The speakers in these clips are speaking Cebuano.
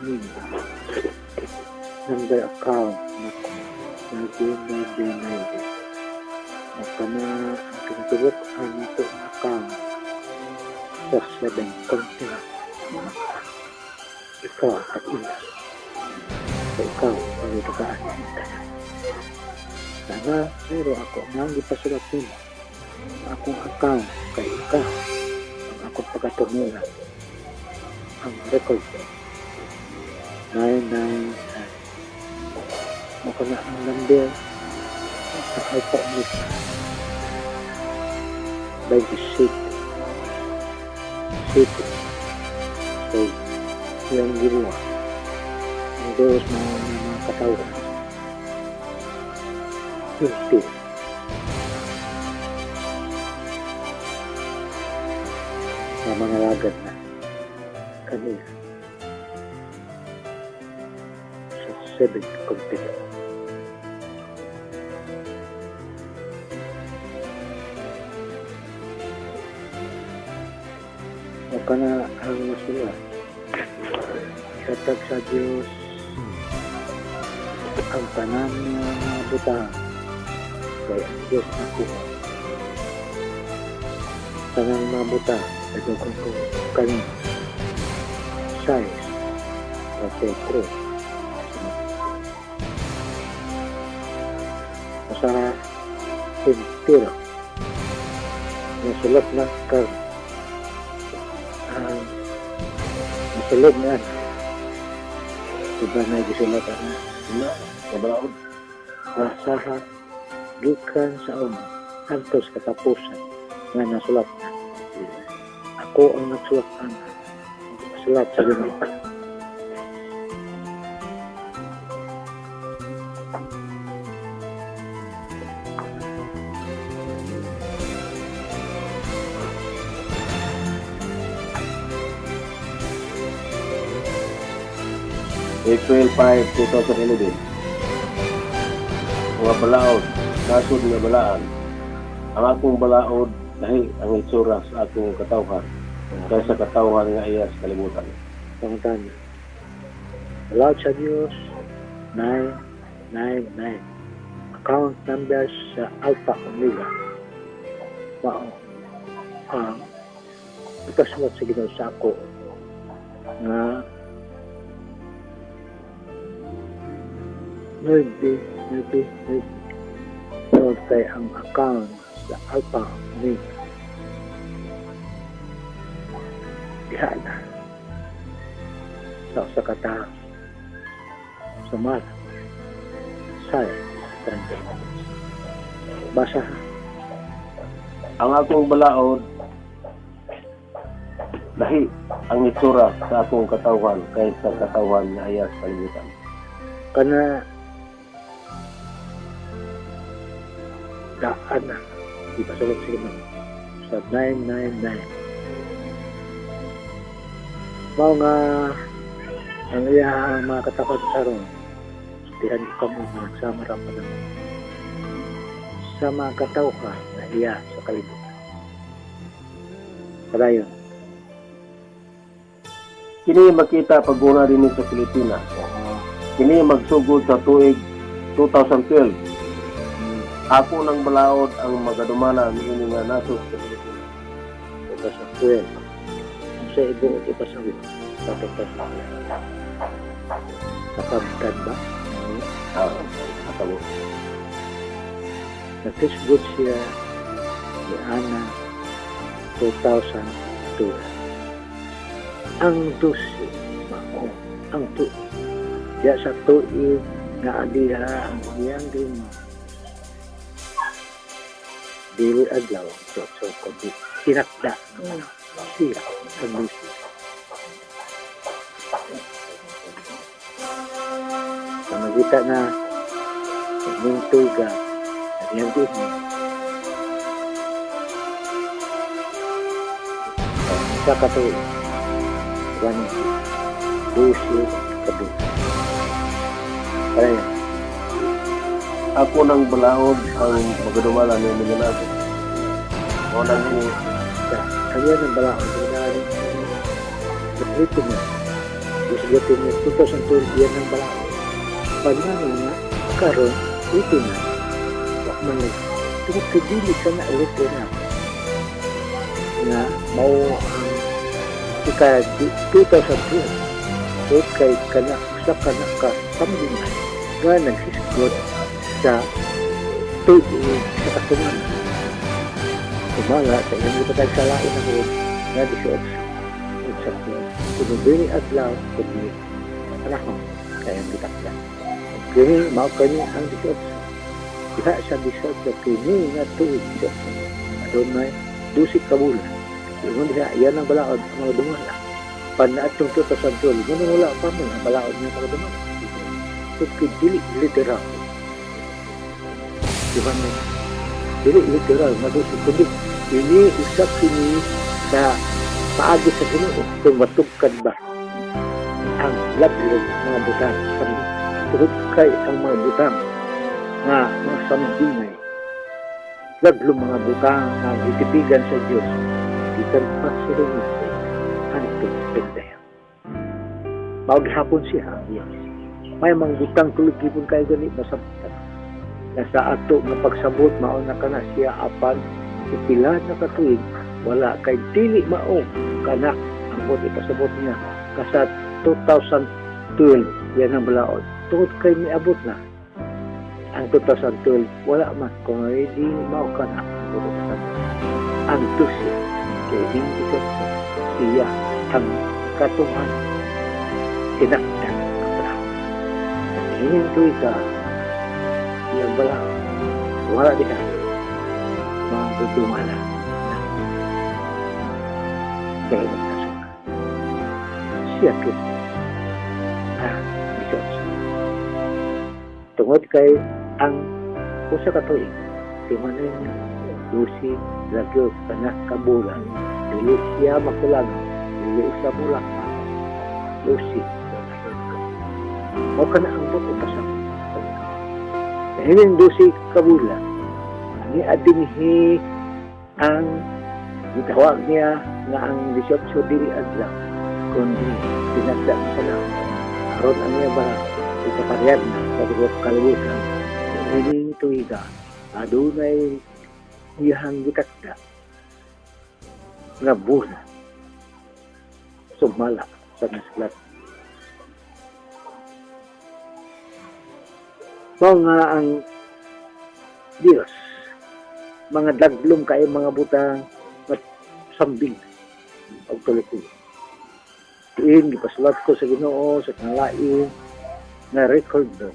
Omega. Number account nako 999. Kana ang kinatibuk-an nato nga account sa seven continent. Ikaw ang tag-iya. So ikaw ang gitagaan ang tanan. Sana pero ako nang gipasulat nimo ang akong account kay ikaw ang akong pagkatumuran. Ang record ko 999. Mao kana ang number sa Alpha Omega. 27 7. So, iyang gibuhat. Ang Diyos na mga katawhan. Hintil. Na mga lagad na kaniya sa seven continent. O kana ang masulat. Ihatag sa Diyos ang tanan nga mga butang kay ang Diyos nakuha. Tanang mga butang nadugang ko kani size 33. Sa entero nasulat na kar ang nasulod na, diba na gisulat na? Na, kabalaod. Basaha gikan sa una antos katapusan nga nasulat na. Ako ang nagsulat ana. Sulat sa Ginoo. April 5, 2011. Mga balaod, nasod nga balaan. Ang akong balaod, lahi ang itsura sa akong katawhan kaysa katawhan nga iya sa kalibutan. Pangutana. Allowed sa Diyos, 999. Account number sa Alpha Omega. Mao ang ipasulat sa Ginoo sa ako nga 9, 9, 9. Tungod kay ang account sa Alpha Omega diha na sa usa ka tawo sumala sa 32. Basa. Ang akong balaod, lahi ang itsura sa akong katawhan kaysa katawhan nga iya sa kalibutan. Kana daan na ipasulat sa Ginoo sa 999. Mao nga ang iya ang mga katakot aron dihan ko kamo nga nagsama ra pa naman sa mga katawhan na iya sa kalibutan. Padayon. Kini makita pag-una dinhi sa Pilipinas. Kini magsugod sa tuig 2012. Ako ng balaod ang magadumala niini nga nasod sa Pilipinas. 2012. Ang sa ibuot ipasawit patong nakabtad ba? Ah, atabo. Nag-Facebook siya ni Ana 2002. Ang 12 mao ang tu diya sa tuig nga adiha ang iyang Ginoo dili adlaw so so kundi tinakda ng siya ang 12. Sa magita na ning tuiga ang iyang Ginoo sa katuig one 12 kabuhi. Kaya Ako ng balaod ang magadumala niini nga nasod. Mao nang ini sa kanya ng balaod na sa Pilipinas. Isgatin niya 2012 yan ang balaod. Pagano nga karon 89 wa man lagi. Tungod kay dili ka na literal nga mao ang ika 2012, tungod kay kana usa ka na ka sambingan nga naghisgot sa tuig sa katungan. Sumala sa iyang gipatag sa lain na hurot nga 18 ug sa kuno adlaw kundi panahon kayang gitakda. Ug kini mao kani ang 18. Diha sa 18 kini nga tuig 18 adunay 12 ka bulan. Ingon diha yan ang balaod ang mga dumala. Pan naadtong 2012, nganong wala pa man ang balaod nga mga dumala? Tungod kay dili literal. Di ba nga? Dili literal nga 12 kundi ini usap kini sa paagi sa Ginoo kung matugkad ba ang lablog mga butang tungod kay ang mga butang nga mga sambingay, lablog mga butang nga gitipigan sa Dios gikan pa sa Henesis hangtod pagdayon. Mao gihapon siya ang Dios. May mga butang tulog gipon kayo gani masabtan na sa ato nga pagsabot mao na kana siya, apan pila na katuig wala, kay dili mao kana ang buot ipasabot niya kasa 2012 yan ang balaod, tungod kay miabot na ang 2012, wala man. Kung hindi mao kana ang buot ipasabot ang 12, kay hindi ko siya ang katungan tinakda ang panahon. Hingin tuig ka iyang balaod wala diha mga dumala na kay nagkasuka siya kit ah 18, tungod kay ang usa ka tuig timanay niya 12 lagyo kana ka bulan. Dili siya makulang, dili usa bulak, 12. Mao kana ang buot ipasabot. Hining 12 ka bulan ni adinhi ang gitawag niya nga ang 18 dili adlaw kundi tinagda ang panahon aron ang iya balaod ikaparyad na sa tibuok kalibutan. Ining tuiga adunay iyahang gitakda nga bulan sumala sa nasulat. Mao nga ang Dios mga daglom kayo mga butang at sambing og tuloy. Diin gipasulat ko sa Ginoo sa kanglain nga record do.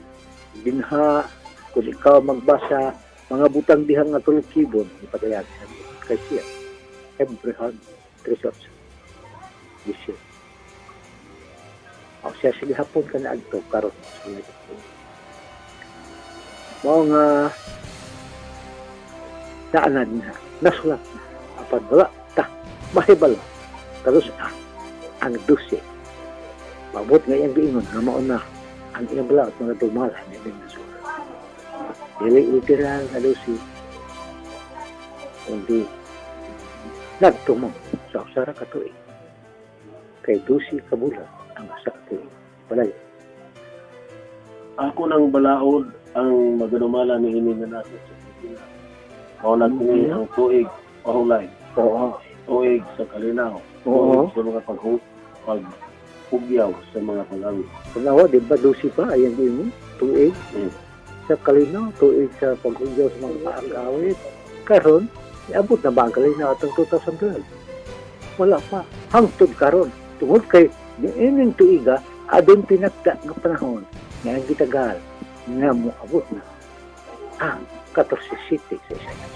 Dinha kung ikaw magbasa mga butang diha nga tulukibon ipadayag sa Dios kay siya Abraham 3:8 this year. O siya sige hapon ka na adto karon sa. Mao nga naanan na, nasulat na, apan wala ta mahibalo karos ang 12 mabot nga iyang giingon nga mao na ang iyang balaod mga dumala ni iyang nasulat. Dili literal na 12 kundi nagtumo sa usa ra ka tuig kay 12 ka bulan ang usa ka tuig. Palay. Ako ng balaod ang magadumala ni ini nga nasod sa Pilipinas. Mao na kini ang tuig pahulay, tuig sa kalinaw, tuig sa mga paghugyaw sa mga pag-awit. Kunawa, di ba 12 pa ayan din mo tuig sa kalinaw, tuig sa paghugyaw sa mga pag-awit. Karon iabot na ba ang kalinaw atong 2012? Wala pa hangtod karon, tungod kay niining tuiga adun tinakda nga panahon nga ang gitagal nga moabot na ang 14 sa Isaias.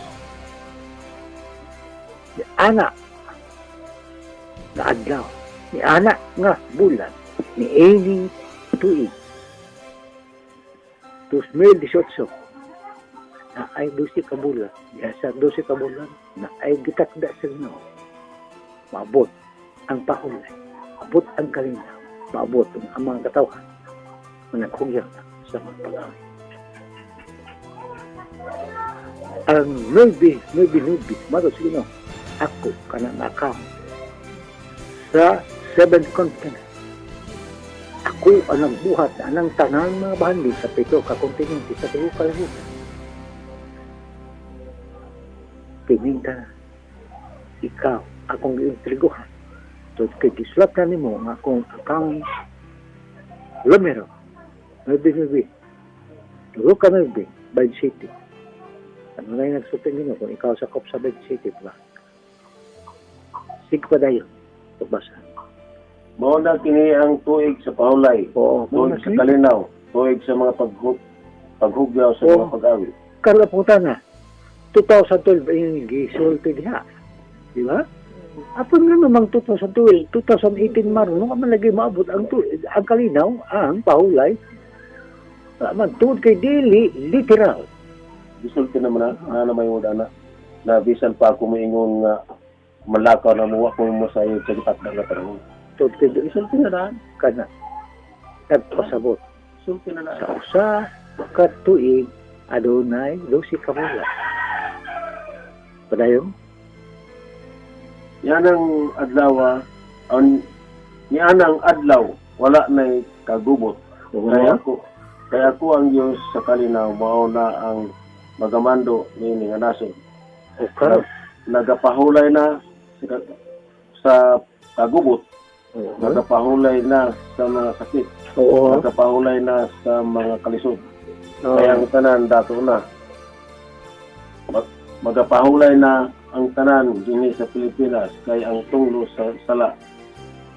Ni ana nga adlaw, ni ana nga bulan, ni ining tuig 2018 na ay 12 ka bulan, diha sa 12 ka bulan na ay gitakda sa Ginoo, maabot ang pahulay, maabot ang kalinaw, maabot ang mga katawhan nga naghugyaw na sa mga pag-awit. Ang 9, 9, 9, matod sa Ginoo, ako kanang account sa seven continent. Ako ang nagbuhat anang tanang mga bahandi sa pito ka kontinente sa tibuok kalibutan. Kining tanan, ikaw akong giintriguhan. So, kay gisulat na nimo nga akong account numero 99 tulo ka 9 Bad City. Ano na yung nagsulti nimo kung ikaw sakop sa Bad City ba? Sige pa dayon. Pagbasa. Mao na kini ang tuig sa pahulay, Oo, tuig sa kalinaw, tuig sa mga paghugyaw sa mga pag-awit. Karon punta na. 2012 yung gisulti diha. Di ba? Apon nga namang 2012, 2018 maron, nung man lagi maabot ang kalinaw, ang pahulay. Wala man, tungod kay dili literal. Gisulti naman na, na may na na bisan pa ako moingon nga malakaw na mo ako mo sa iyo sa gitakda nga panahon. Tungod kay dili Gisulti na daan. kana nagpasabot Gisulti na daan. sa usa ka tuig adunay 12 ka bulan. Padayon? Yan ang adlaw, ang niyan ang adlaw wala nay kagubot. Kaya ako ang Dios sa kalinaw, mao na ang magamando niini nga nasod. Okay. Nagapahulay na sa kagubot, nagapahulay na sa mga sakit, nagapahulay na sa mga kalisod. Kaya ang tanan dato na. Magapahulay na ang tanan dinhi sa Pilipinas kay ang tunglo sa sala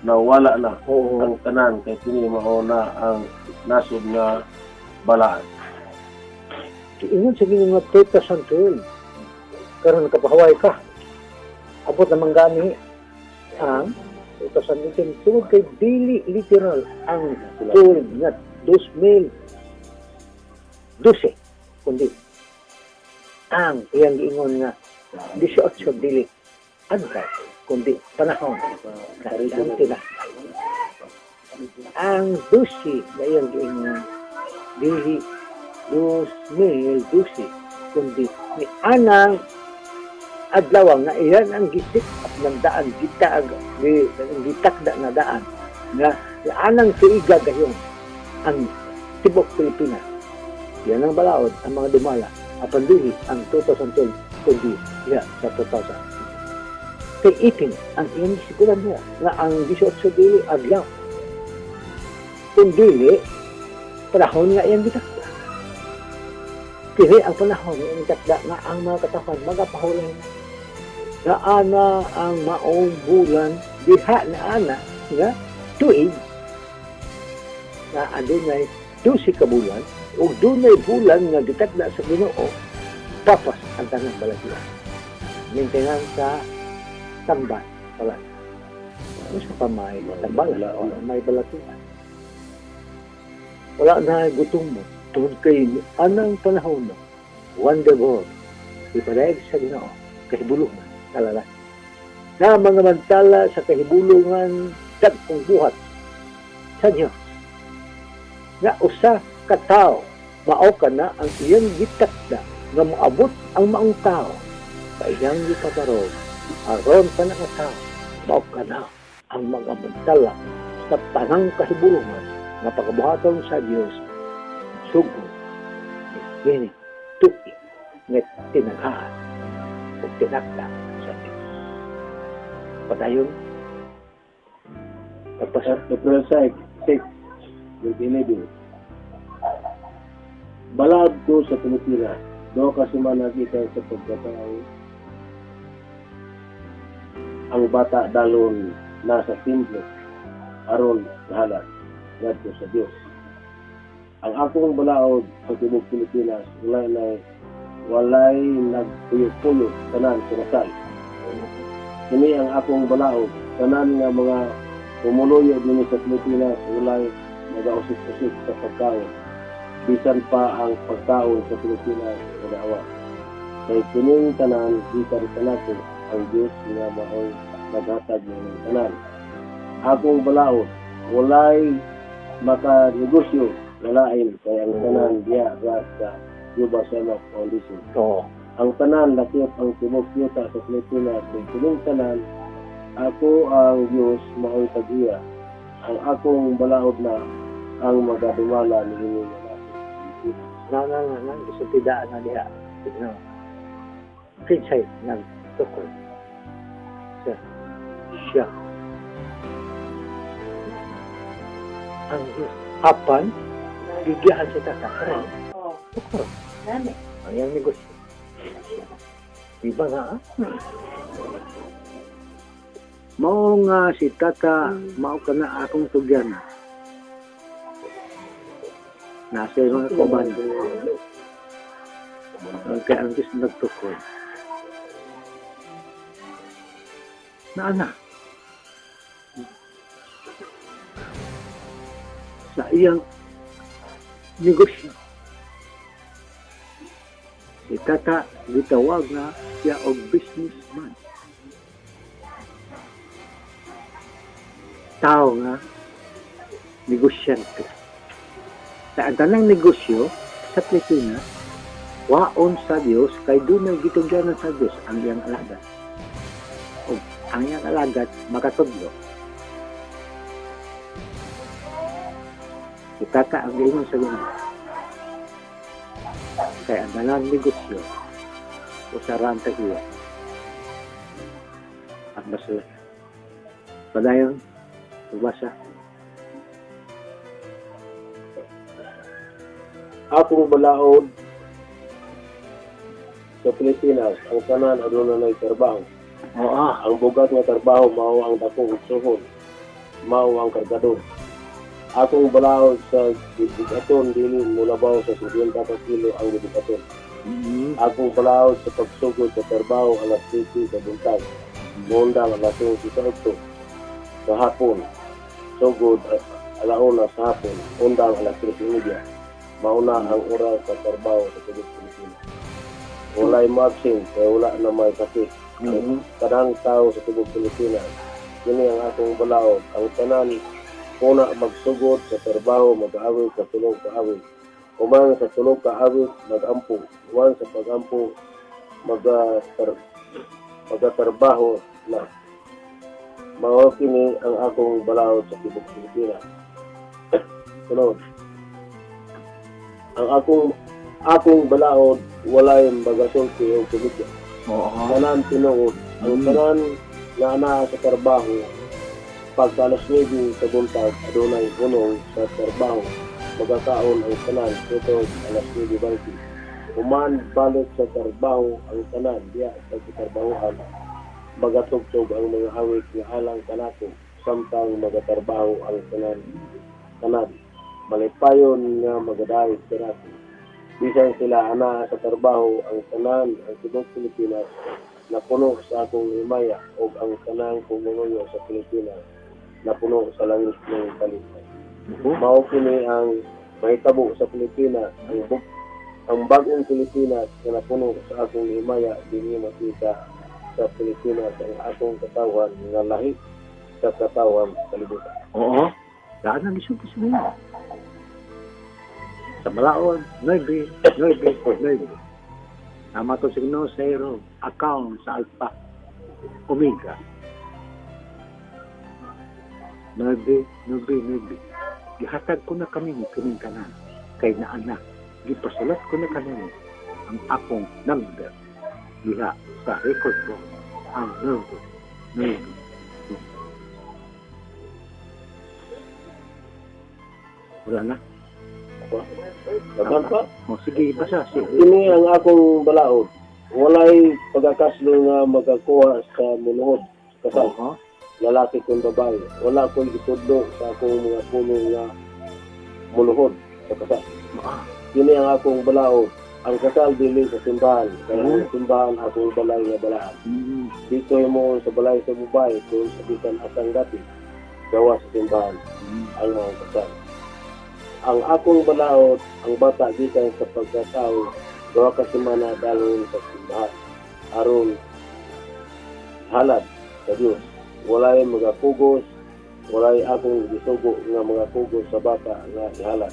nawala na. Ang tanan kay kini mao na ang nasod nga balaan. Ingon sa Ginoo nga 2012, karon nakapahuway ka. Abot naman gani ang 2018 tungod kay dili literal ang tuig nga 2012, kundi ang iyang giingon nga 18 dili adlaw kundi panahon na iyang tinakda. Ang 12 na iyang giingon dili 2012 kundi ni anang adlaw nga iyan ang gisik at ng daan gitag ni gitakda nga daan nga ni anang tuiga gayon ang tibok Pilipinas. Yan ang balaod ang mga dumala apan dili ang 2012 kundi ya sa 2000. Kay itin ang iyang gisikuran niya nga ang 18 dili adlaw kundi panahon nga iyang gitakda. Kini ang panahon nga iyang gitakda nga ang mga katawhan magapahulay na. Na ana ang maong bulan diha na ana nga tuig na adunay 12 ka bulan ug dunay bulan nga gitakda sa Ginoo tapas ang tanang balatian. Maintenance tambal wala. Unsa pa may tambal, wala may balatian. Wala na gutom mo tungod kay anang panahon na wonder God ipadayag sa Ginoo kahibulungan talala na mga mantala sa kahibulungan dagkong buhat sa Dios nga usa ka tawo mao ka na ang iyang gitakda nga moabot ang maong tao sa iyang gipatarong aron pa na nga tao mao ka na ang mga mantala sa tanang kahibulungan nga pagabuhaton sa Dios sugod kini tuig nga tinaghaan ug tinakda sa Dios. Padayon. Pagpasa. April 6, 2011. Balaod ko sa Pilipinas, do ka sumana gikan sa pagkatao. Ang bata dalon na sa templo aron halad ngadto sa Dios. Ang akong balaod sa tibuok Pilipinas walay nagpuyo-puyo tanan sa kasal. Kini ang akong balaod tanan nga mga pumuluyo dinhi sa Pilipinas walay nagausik-usik sa pagkaon. Bisan pa ang pagkaon sa Pilipinas nagaawa. Kay kining tanan gikan kanato ang Dios nga maoy naghatag ning tanan. Akong balaod walay makanegosyo lalain kay ang tanan diya ra sa Global Samak Foundation. Ang tanan lakip ang tibuok yuta sa Pilipinas kay kining tanan ako ang Dios maoy tag-iya. Ang akong balaod na Ang magadumala niini nga nasod sa Pilipinas. Na na na na gisulti daan na diha. No. Kinsay nagtukod sa siya? Ang Diyos. Apan, gigiyaan si tata. Karon, tukod. Dami. Ang iyang negosyo. Di ba nga? Ah? Mao nga si tata, mao ka na akong tugyan. Nasa mga kauban. Ang kaya ang Diyos nagtukod. Naana. Sa iyang negosyo. Si tata, gitawag na siya og businessman. Tao nga negosyante. Sa ang tanang negosyo sa Pilipinas, waon sa Dios kay dunay gitugyanan sa Dios ang iyang alagad. O ang iyang alagad makatudlo. Si tata ang giingon sa Ginoo. Kay ang tanang negosyo usaran ta iya. At basta padayon pagbasa. Akong balaod sa Pilipinas, ang tanan aduna nay trabaho. Ang bugat nga trabaho mao ang dakong igsuon, mao ang kargador. Akong balaod sa gibugaton dili molabaw sa 50 ka kilo ang gibugaton. Akong balaod sa pagsugod sa trabaho alas 7 sa buntag, moundang alas 11 sa udto sa hapon, sugod alauna sa hapon, undang alas 3:30. Mauna ang oras sa trabaho sa tubig Pilipinas. Walay mo-absent kay wala na may sakit. Ang tanang tao sa tubig Pilipinas, kini ang akong balaod. Ang tanan una magsugod sa trabaho mag-awit sa tulog ka awit. Human sa tulog ka awit mag-ampo. Human sa pag-ampo magatrabaho na. Mao kini ang akong balaod sa tibok Pilipinas. Sunod. Ang akong balaod walay magasulti og komedya. Tanan tinuod. Ang tanan nga anaa sa trabaho pagka alas 9 sa buntag adunay hunong sa trabaho. Magakaon ang tanan tutog alas 9:20. Human balik sa trabaho ang tanan diya sa gitrabahoan. Magatugtog ang mga awit nga alang kanako samtang magatrabaho ang tanan. Malipayon nga magadayeg kanako. Bisan sila anaa sa trabaho ang tanan ang tibok Pilipinas napuno sa akong himaya ug ang tanang pumuluyo sa Pilipinas napuno sa langit ng kalipay. Mao kini ang mahitabo sa Pilipinas, ang bagong Pilipinas nga napuno sa akong himaya. Dinhi makita sa Pilipinas ang akong katawhan nga lahi sa katawhan sa kalibutan. Oo. Daan ang gisulti sa Ginoo. Sa balaod, 9, 9, 9. Tama to sa Ginoo sa ero, account sa Alpha, Omega. 9, 9, 9. Gihatag ko na kami ni kining tanan. Kay naa na, gipasulat ko na kanino ang akong number diha sa record ko ang 9, 9, 9. Wala na. Daghan pa. O, sige, basa. Sige. Kini ang akong balaod. Walay pagkakaslo nga magakuha sa muluhod. Kasal, lalaki kung babae. Wala ko'y gitudlo sa akong mga pulong nga muluhod sa kasal. Kini ang akong balaod. Ang kasal dili sa simbahan. Kaya ang simbahan akong balay nga balaan. Dito mo sa balay sa babae kung sa bisan asang dati. Gawa sa simbahan ang mga kasal. Ang akong balaod, ang bata gikan sa pagkatao, duha ka semana dalhon sa simbahan aron halad sa Dios. Walay magapugos, walay akong gisugo nga mga pugos sa bata nga ihalad.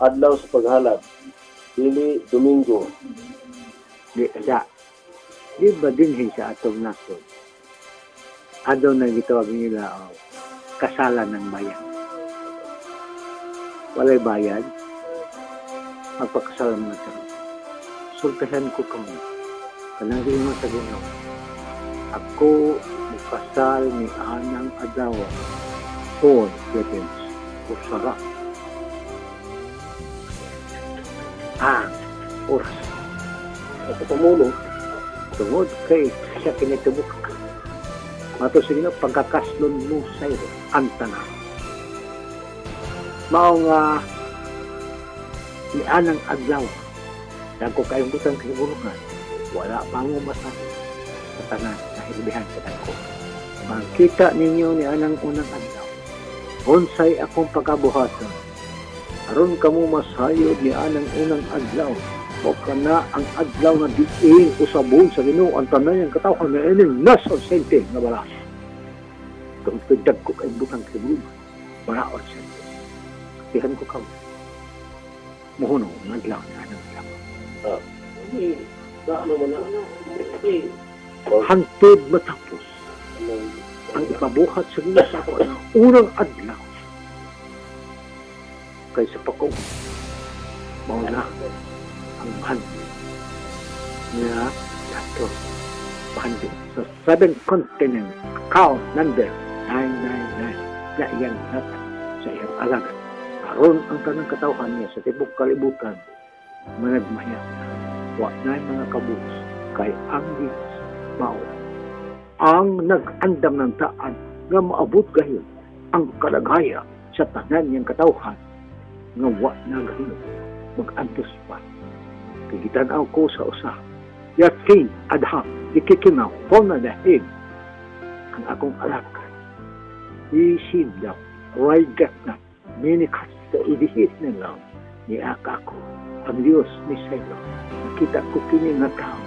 Adlaw sa paghalad, dili Domingo. Di, sa, di ba dinhi sa atong nasod? Adto na gitawag nila o kasalan ng bayan. Walay bayad, magpakasal mga karon. Sultihan ko kamo, kanang giingon sa Ginoo, ako mukasal ni anang adlaw on Philippines usara ang oras. Sa pamulo, tungod kay siya kinitubok. Mato sa Ginoo, pagkakaslon mo sa iyo ang tanan. Mao nga ni anang adlaw, dagko kayong butang kahibulungan, wala pa mo masabi sa tanan na hilbihan sa dagko. Makita ninyo ni anang unang adlaw, unsay akong pagkabuhaton, aron kamo masayod ni anang unang adlaw, o kana ang adlaw nga diin usabon sa Ginoo ang tanan niyang katawhan na ining nasa sente nga balas. Kung dagko kay butang kahibulungan, wala sente. Tihan ko kamo. Muhuno ang adlaw ni anang adlaw. Hindi, gaano man na. Hindi. Hantod matapos ang ipabuhat sa Ginoo sa ako ang unang adlaw. Kaysa pako, mao na ang handi nga dato handi sa 7 continent account number 999 na iyang nata sa iyang alagad. Aron ang tanang katawhan niya sa tibok kalibutan managmaya. Wa na mga kabus kay ang Diyos mao ang nag-andam ng taan nga maabot gayon ang kalagaya sa tanan niyang katawhan nga wa na gayon mag-antos pa. Kigitan-aw ko sa usa yakin adham dikikinaw pona dahil ang akong alagad isin daw raigat na minikat sa idihit nila ni aka ko ang Diyos ni Selo. Nakita ko kini nga tao,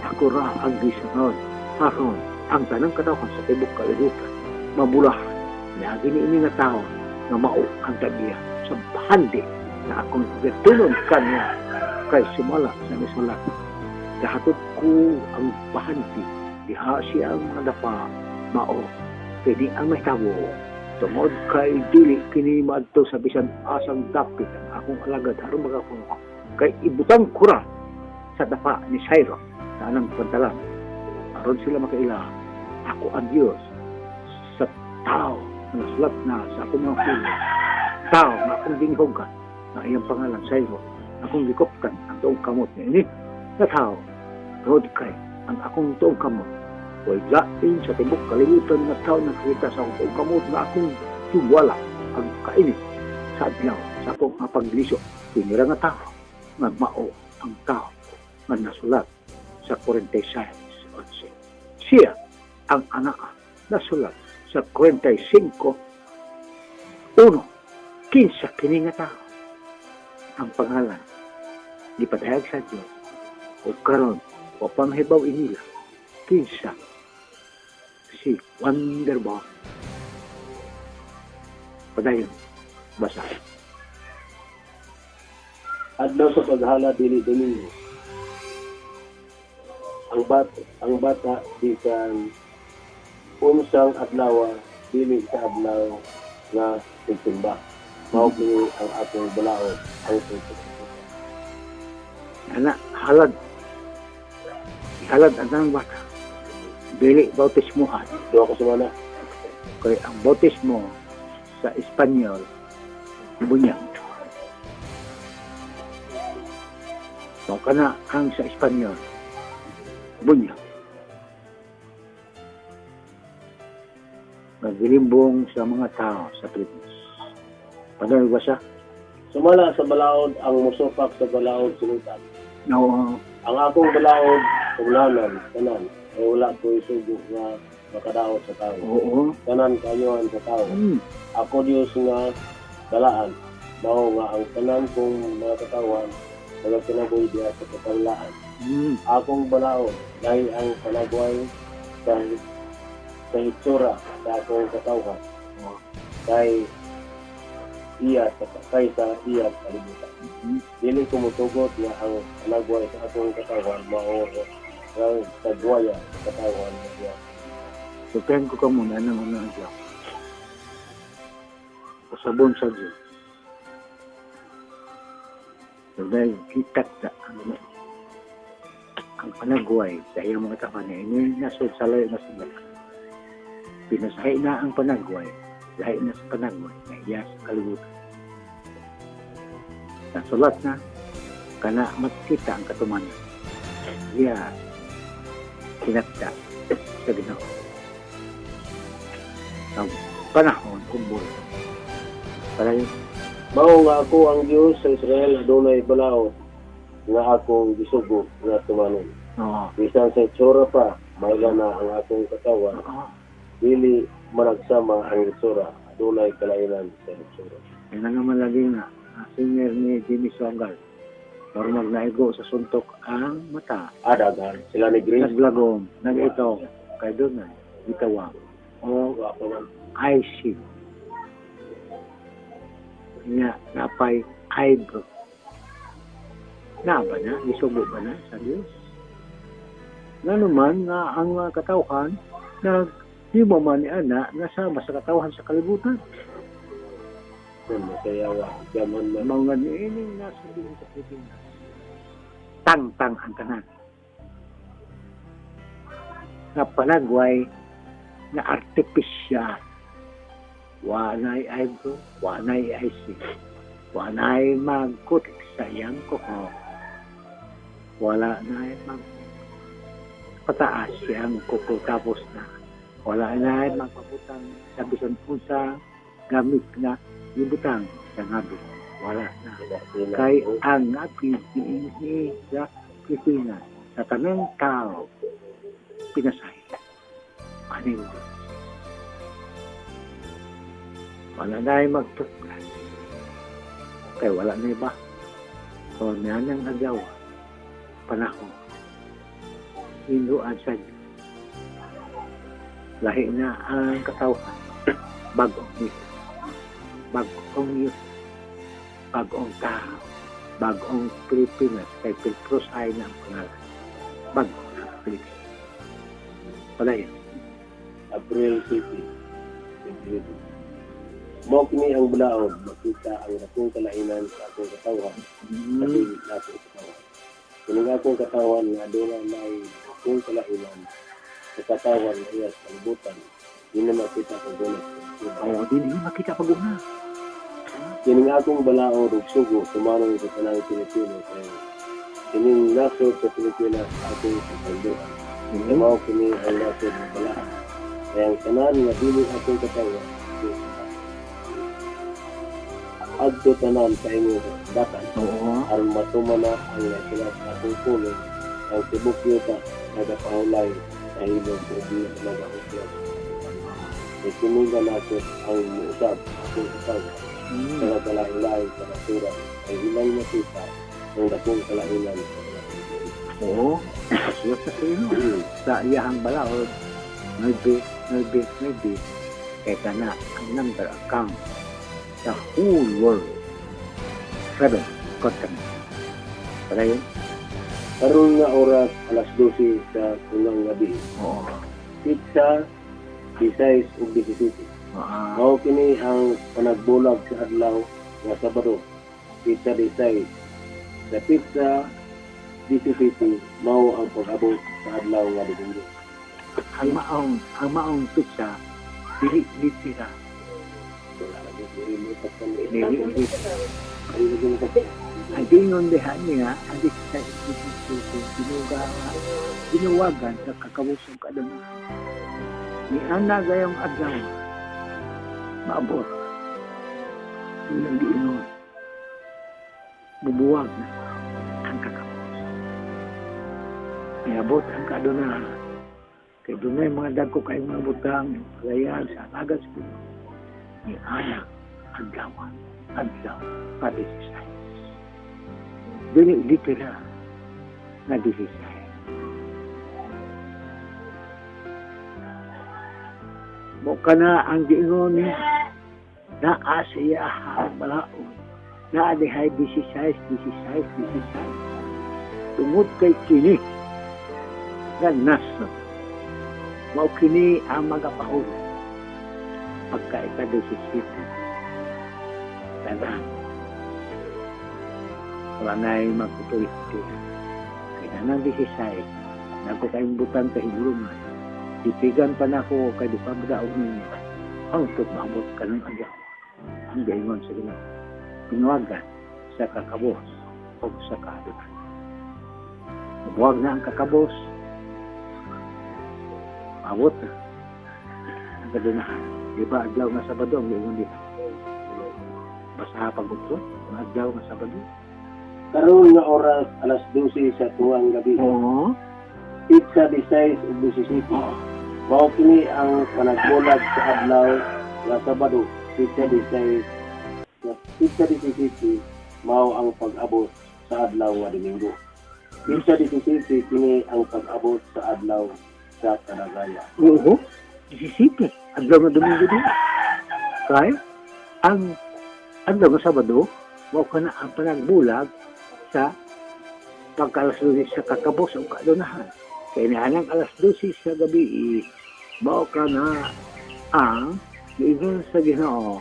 ako ra ang gisunod aron ang tanang katawhan sa tibok kalibutan mabulahan. Lagi ni ini nga tao nga mao ang tagiya sa bahandi na akong gatunon kanya kay sumala sa misulat. Gahatod ko ang bahandi diha siya ang mga dapa mao kini ang mahitabo tungod kay dili kini maadto sa bisan asang dapit ang akong alagad aron makakuno kay ibutang kura sa dapa ni Cyrus sa anang pantalan aron sila makaila ako ang Dios sa tao na nasulat na sa akong mga pulo, tao na akong ginihugan na iyang pangalan Cyrus, akong gikoptan ang tuong kamot ni ini na tao tungod kay ang akong tuong kamot way lain sa tibok kalibutan nga tao nakakita sa akong tuong kamot na akong tuwala ang kainit sa adlaw sa akong pagliso. Tinira nga tao nga mao ang tao nga nasulat sa 46:11. Siya ang anak nasulat sa 45:1. Kinsa kini nga tao ang pangalan gipadayag sa Dios o karon wa pa mahibaw inila kinsa si Wonderboy. Padayon, basa. Adlaw sa paghala dili Domingo. Ang bata bisan unsang adlaw dili sa adlaw nga tigsimba. Mao kini ang atong balaod ang pagpasakit. Ana, halad. Ihalad ang tanang bata. Dili bautismohan. Duha ka semana. Kay ang bautismo sa Espanyol, bunyag. So, kana ang sa Espanyol, bunyag. Naglimbong sa mga tao sa Pilipinas. Panoy ba siya? Sumala sa balaod ang musupak sa balaod sinutan. No. Ang akong balaod, tunglanan, tanan, ay wala ko'y sugo nga makadaot sa tao. Oo. Tanan kayuhan sa tao. Ako Diyos nga balaan, mao nga ang tanan kong mga katawan, nagkinabuhi diha sa katanlaan. Akong balaod, lahi ang panagway sa hitsura sa akong katawhan. Kay iya sa kaysa iya kalibutan. Dili ko motugot nga ang panagway sa akong katawan mao ang tagwaya sa katawan niya. Sultihan ko ka muna ng unang adlaw. Usabon sa Diyos. So dahil kita ang panagway sa iyang mga tauhan na ini nasod sa layo na sila. Pinasahi na ang panagway, lahi na sa panagway na iya sa kalibutan. Nasulat na, kana makita ang katumanan. Iya, tinakda sa Ginoo. Ang panahon, umbol. Para yun, Mao nga ako ang Dios sa Israel adunay balaod nga akong gisugo nga tumanon. Bisan sa itsura pa, maila na ang akong katawan, dili managsama ang itsura, adunay kalainan sa itsura. Yan na naman lagi nga, ang singer ni Jimmy Swaggart. Normal na igo sa suntok ang mata. Adagan sila ni Grace. Naglagom, nag-ito, kay doon na, gitawag. O Wa pa man. IC. Nga, napay eyebrow. Na ba na? Isubo ba na sa Diyos? Nga naman nga ang mga katawhan nag di mo man ni ana nga sama sa katawhan sa kalibutan. Kun masayawa, jaman man. Mga niining nasa din sa Pilipinas. Tangtang ang tanan. Na panagway na artificial. Wa na'y eyebrow, wa na'y IC, wa na'y magkutik sa iyang kuko. Wala na'y magpataas siyang kuko tapos na. Wala na'y magpabutang sa bisan unsa gamit na ibutang sa ngabi. Wala na. Kay ang ngabi niini sa Pilipinas sa tanang tao pinasahi. Aning Diyos. Wala na ay magtuklas. Kay wala na iba. So, niyan ang agaw. Panahon. Hinduan sa Diyos. Lahi na ang katawhan. Bagong Diyos. Bagong Diyos. Bagong tao. Bagong Pilipinas. Kay Pilpros ay na ang pangalan. Bagong Pilipinas. Wala yun. April City. 2022. Mao kini ang balaod, makita ang dakong kalainan sa akong katawan, sa dili na akong katawan. Kining akong katawan nga aduna nay akong kalainan sa katawan nga iya sa kalibutan, di na makita pag-una. Oo, di na makita pag-una. Kining akong balaod ug sugo tumanong sa tanang Pilipino kay kining nasod sa Pilipinas akong pagkalduan. Mao kini ang nasod ng balaan. Kaya ang tanan nga dili akong katawan, adto tanan sa imong dakan. Aron matuman na ang sila sa akong pulong, ang tibok yuta nagapahulay sa hilom o di nagahuklas. Kay kini nga nasod ang muusab akong katawan sa nagkalain-lain sa nasura ay ilang nakita ang dakong kalainan sa mga Pilipino. Oo. Sulat sa sino. Sa iyahang balaod, 9, 9, 9, kay kana ang number account sa whole world. 7 continent. Para yun? Karon nga oras alas 12 sa unang gabi. Pizza, 16 ug 17. Mao kini ang panagbulag sa adlaw nga Sabado. Pizza 16. Sa pizza 17 mao ang pag-abot sa adlaw nga Domingo. Ang maong pizza dili litira. Wala lagi diri mo pagkan. Dili litira. Ang dingon diha niya, ang 16 17 binuga binuwagan sa kakabusong kaadlaw. Ni ana gayong adlaw maabot. Ilang giingon. Bubuwag na ang kakabos. Niabot ang kaaduna. Kay dunay mga dagko kay mga butang palayan sa alaga sa Ginoo. Ni ana adlaw, adlaw pa 16. Dili litera na 16. Mo kana ang giingon niya. Naa siya ang balaod. Naa dihay 16, 16, 16. Tungod kay kini nga nasod. Mao kini ang magapahulay. Pagka ika-17. Tanan. Wala na yung mag-authority. Kaya nang 16, nako kayong butang kahigulungan. Dipigan pa nako kay di pa madaog ninyo. Hangtod maabot kanang adlaw. Ang gaingon sa Ginoo. Tinuagan sa kakabos o sa kahadunan. Mabuwag na ang kakabos. Maabot na ang kadunahan. Di ba adlaw nga Sabado ang gaingon dito? Basta pag utro, ang adlaw nga Sabado. Karon nga oras, alas 12 sa tuwang gabi. Petsa 16 ug 17. Mao kini ang panagbulag sa adlaw nga Sabado, petsa 16 nga petsa 17 mao ang pag-abot sa adlaw nga Domingo. Petsa 17 kini ang pag-abot sa adlaw sa kadagaya. Oo. 17. Adlaw nga Domingo din. Kaya, ang adlaw nga Sabado, mao ka na ang panagbulag sa pagka alas 12 sa kakabos o kadunahan. Kaya nianang alas 12 sa gabi, mao ka na ang giingon sa Ginoo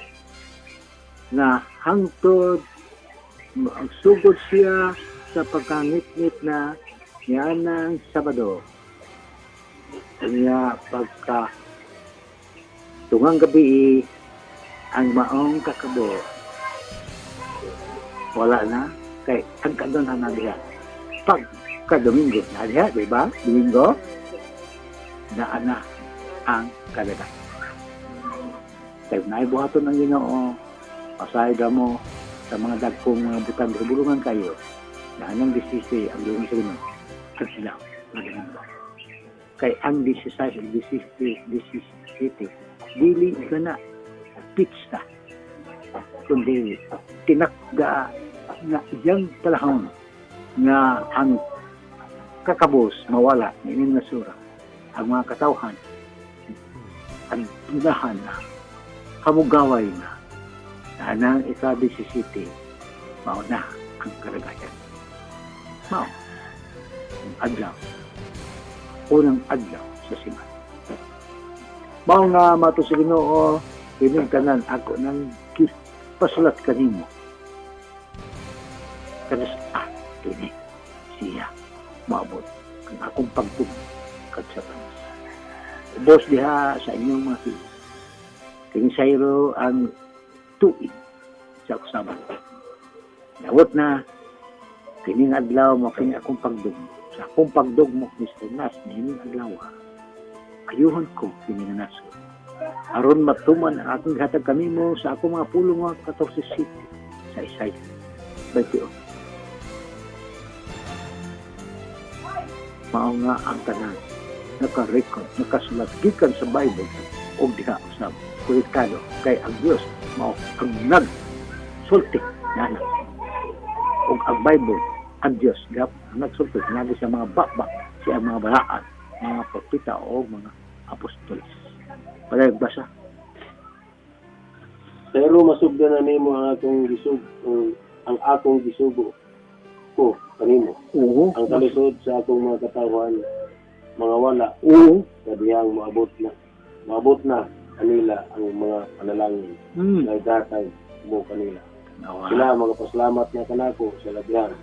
na hangtod ang sugod siya sa pagkangitngit na nianang Sabado. Kanya pagka tungang gabi, ang maong kakabo wala na kay ang kadonan na diha pagka Domingo na diha, di ba? Domingo naa na ang kadagan kay naibuhaton ang Ginoo. Pasay mo sa mga dagkong mga butang sa bulungan kayo na anong 16 ang dungan sa Ginoo ang sila na Domingo kay ang 16 ug 17 17 dili ka na pizza kundi tinakda na iyang panahon nga ang kakabos mawala ni nga sura ang mga katawhan ang tunahan na kamugaway na anang ika-17 mao na ang karagayan, mao ang adlaw, unang adlaw sa simana. Mao nga mato sa Ginoo kining tanan ako nang pasulat kanimo kanas kini siya maabot ang akong pagtug kag Satanas. Ubos diha sa inyong mga tiil. Kini sayro ang tuig sa usaban. Nawot na kining adlaw mo kini akong pagdugmo. Sa akong pagdugmo ni Satanas niining adlaw, ayuhon ko kini nga nasod. Aron matuman ang akong gihatag kanimo sa akong mga pulong nga 14 city sa Isaiah 28. Mao nga ang tanan naka-record, nakasulat gikan sa Bible og diha sa kolektado kay ang Dios mao ang nagsulti nana og ang Bible ang Dios gap ang nagsulti nagi sa mga bakbak siya mga balaan, mga propeta o mga apostoles. Padayag basa. Pero masugdan na nimo ang akong gisug ang akong gisugo ko kanimo. Ang kalisod sa akong mga katawhan mga wala sa dihang maabot na kanila ang mga panalangin nga igatag mo kanila. Nawa. Sila magapasalamat na kanako sa labihan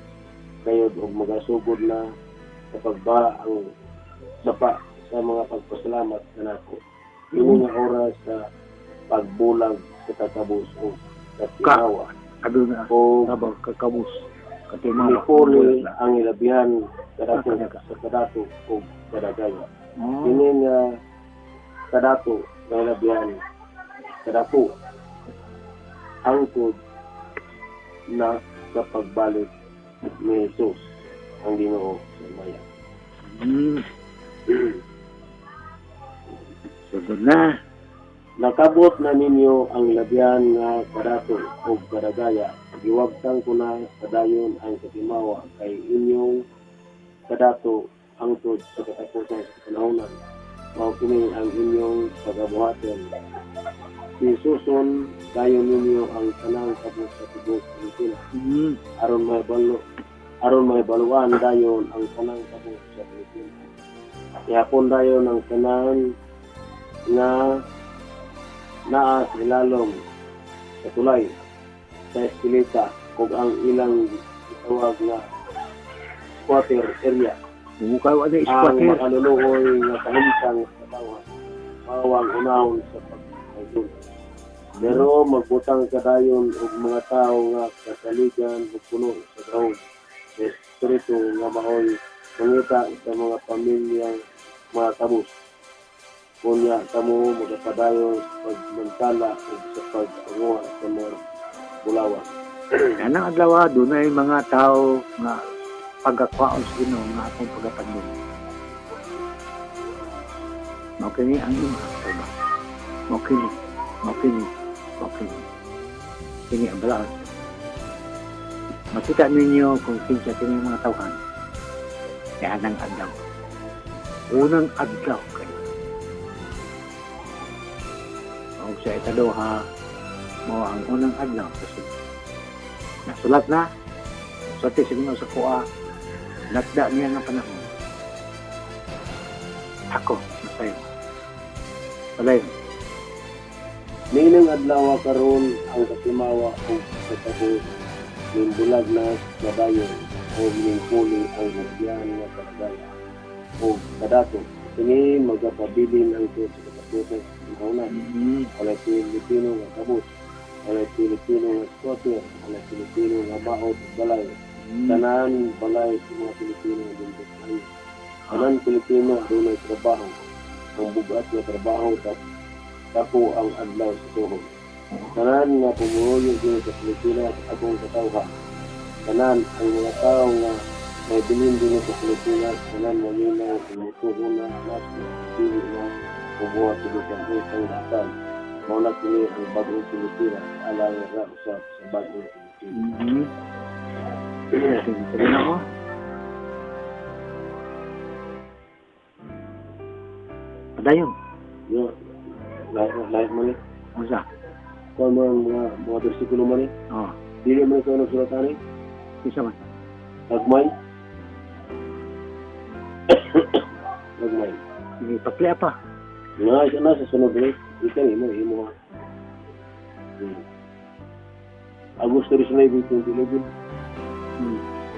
kayod og magasugod na sa pagbaha ang sapa sa mga pagpasalamat kanako. Kini nga oras sa pagbulag sa kakabos o katimawa Aduna o tabang kakabos katimawa. nipuli ang ilabihan kadato sa kadato o kadagaya. Kini nga kadato nga ilabihan kadato hangtod na sa pagbalik ni Jesus ang Ginoo sa maya. Sugod na. Nakabot na ninyo ang labihan nga kadato o kadagaya. Giwagtang ko na padayon ang katimawa kay inyong kadato hangtod sa katapusan sa panahonan. Mao kini ang inyong pagabuhaton. Isuson dayon ninyo ang tanang kabot sa tibuok Pilipinas aron mahibaluan dayon ang tanang kabot sa Pilipinas. Ihapon dayon ang tanan nga naa sa ilalom sa tulay sa Espilita ug ang ilang gitawag nga squatter area. Mukha wa na Ang squatter. Makaluluoy nga kahimtang sa katawhan mao ang unahon sa pagkayon. Pero magbutang kadayon og mga tawo nga kasaligan ug puno sa gahom sa espiritu nga maoy mangita sa mga pamilyang mga kabus. Unya kamo magapadayon sa pagmantala ug sa pagpanguha sa mga bulawan. Anang adlaw, dunay mga tao nga pagakwaon sa Ginoo nga akong pagapandong. Mao kini ang ima, diba? Mao kini, mao kini, mao kini. Kini ang balaan. Makita ninyo kung kinsa kini mga tawhan. Kaya anang adlaw. Unang adlaw kayo. O sa ikaduha, mao ang unang adlaw kasi nasulat na, sulti sa Ginoo sa kuha, lakda niya nga panahon. Ako, nasayo. Palayo. Niining adlaw karon ang katimawa ug katabo nimbulag na nadayon o ningpuli ang hugyan nga kalagaya o kadato. Kini magapabilin ang sa katapusan sa panahon. Walay Pilipino nga kabus, walay Pilipino nga squatter, walay Pilipino nga baot ug balay. Tanan balay sa mga Pilipino dindot kaayo. Tanan Pilipino adunay trabaho. Ang bugat nga trabaho dako ang adlaw sa tuhod. Tanan nga pumuruyo dinhi sa Pilipinas akong katawhan. Tanan ang mga tawo nga may bilin dinhi sa Pilipinas, tanan maminaw ug mutuo na nato, dili na mubuhat sa bisan unsang daotan. Mao na kini ang bag-ong Pilipinas alang ra usab sa bag-ong Pilipinas. Sige, sige na ko. Padayon. Yo, lahi lahi man ni. Unsa? Kuan mo ang mga bersikulo man ni. Oh, Dili man ikaw nagsulat ani. Kinsa man? Gagmay. Gagmay. Sige, paklia pa. Nga na sa sunod ni. Ikaw imo imo. Agosto 19, 2011.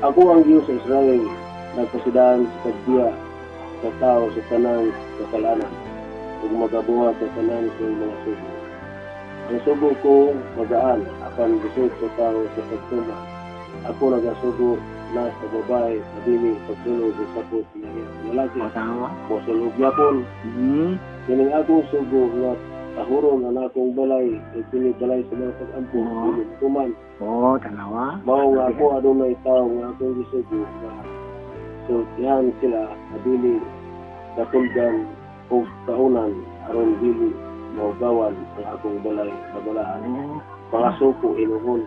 Ako ang Diyos sa Israel, nagpasidaan sa pagbiya sa tao sa tanang kasalanan, ug magabuhat sa tanan kong mga sugo. Ang sugo ko magaan, apan busog sa tao sa pagtuman. Ako nagasugo na sa babae sa dili pagsulod sa sapot nga iyang lalaki. O, tama. Mosulod gyapon. Kining akong sugo nga tahuron ang akong balay, kay kini balay sa mga pag-ampo, dili tuman. Oh, tanawa. Mao nga ako adunay tawo nga akong gisugo nga sultihan sila nga dili katuldan og kaunan aron dili maugawan ang akong balay babalaan. Mga suko inuhon.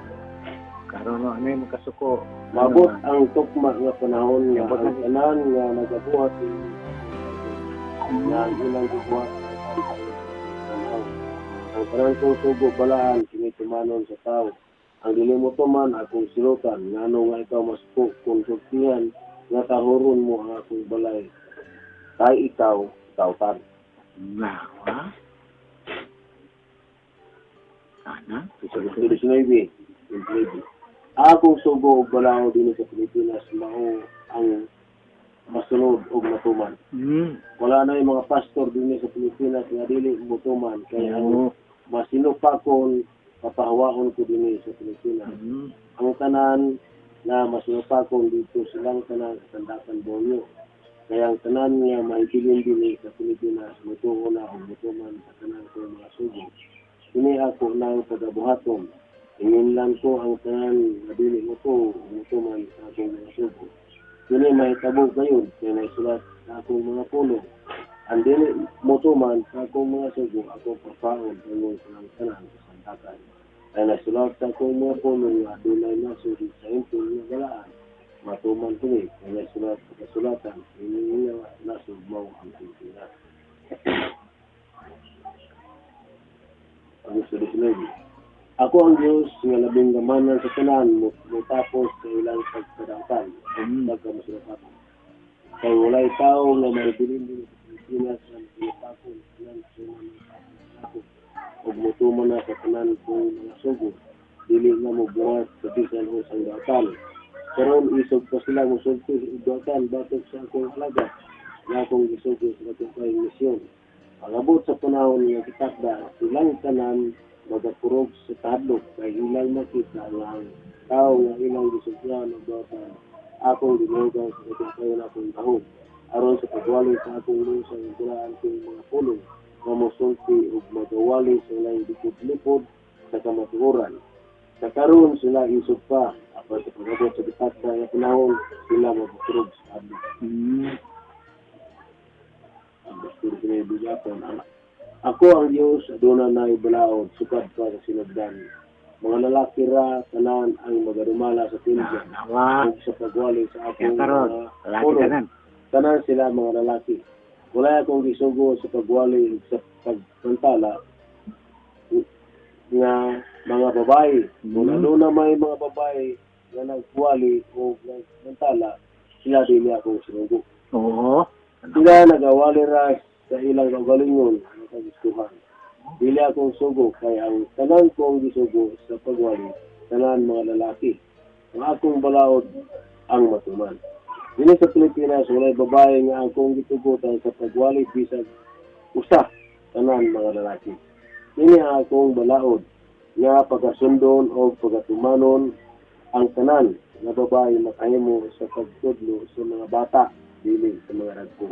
Karon no, ano yung magkasuko? Maabot ang tukma nga panahon nga Abot ang na. Tanan nga nagabuhat nga ang ilang gibuhat sa tanaw. Ang tanan kong sugo balaan kini tumanon sa tao. Ang dili mo tuman akong silutan, ngano nga ikaw masuko kung sultihan nga tahuron mo ang akong balay. Kay ikaw tawtan. Nawa. Ana, Agosto 19, 29. Akong sugo og balaod dinhi sa Pilipinas mao ang masunod og matuman. Wala na yung mga pastor dinhi sa Pilipinas nga dili motuman kay ang masinupakon papahawaon ko dinhi sa Pilipinas. Ang tanan na masinupakon dito silang tanan sa Sandakan, Borneo. Kaya ang tanan nga mahibilin dinhi sa Pilipinas mutuo na og mutuman sa tanan ko mga sugo. Kini ako nang pagabuhaton. Inginlan ko ang tanan nga dili mutuo ug mutuman sa akong mga sugo. Kini mahitabo gayud kay naisulat sa akong mga pulong. Ang dili motuman sa akong mga sugo ako papaon ingon silang tanan sa Sandakan. Kay naisulat sa akong mga pulong nga adunay nasod sa impil nga balaan. Matuman kini kay naisulat sa kasulatan kini nga nasod mao ang Pilipinas. Agosto 19. Ako ang Diyos nga labing gamanan sa tanan motapos sa ilang pagkadangkan o pagkamasinapakan. Kay walay tao nga maibilin din sa Pilipinas nga masinapakon sa tanan sa mga ug motuman na sa tanan kong mga sugo. Dili na mobuhat sa bisan unsang daotan. Karon isog pa sila mosulti ug dawatan batok sa akong alagad nga akong gisugo sa dako kayong misyon. Pag-abot sa panahon nga gitakda, silang tanan magakurog sa kahadlok kay ilang makita nga ang tao nga ilang gisultihan og dawatan akong ginuhugaw sa dako kayo na akong gahom aron sa pagwali sa akong lusa ug balaan kong mga pulong nga mosulti ug magawali sa ilang likod-likod sa kamatuoran. Sa karon sila isog pa, apan sa pag-abot sa gitakda nga panahon sila magakurog sa kahadlok. Ang gusto ko na ang ako ang Dios, aduna na balaod sukad pa sa sinugdan. Mga lalaki ra tanan ang magadumala sa templo Nawa. ug sa pagwali sa Kaya akong karon, mga lalaki pulong. tanan. Tanan sila mga lalaki. Wala akong gisugo sa pagwali ug sa pagpantala nga mga babae. Kung aduna may mga babae nga nagwali o nagpantala, sila dili akong sinugo. Sila nagawali ra sa ilang kaugalingon nga kagustuhan. Dili akong sugo kay ang tanan kong gisugo sa pagwali, tanan mga lalaki. Ang akong balaod ang matuman. Dili sa Pilipinas, walay babae nga akong gitugutan sa pagwali bisag usa, tanan mga lalaki. Dili ang akong balaod nga pagkasundon o pagkatumanon ang tanan nga babae makahimo sa pagtudlo sa mga bata, dili sa mga ragko.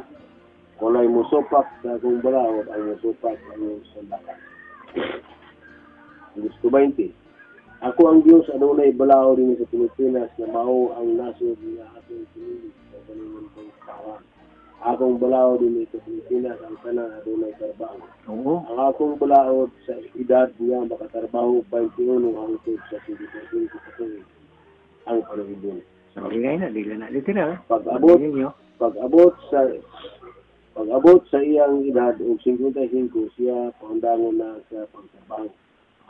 Walay musupak sa akong balaod, ang musupak ang sa lakas. Gusto 20. Ako ang Diyos, adunay balaod dinhi sa Pilipinas na mao ang nasod nga akong pinili sa galingon kong katawan. Akong balaod dinhi sa Pilipinas ang tanan adunay trabaho. Ang akong balaod sa edad nga makatrabaho 21 hangtod sa 55 ka tuig ang panuibon. Sorry kayo na, dili na literal. Pag-abot sa iyang edad og 55, siya paundangon na sa pagtrabaho.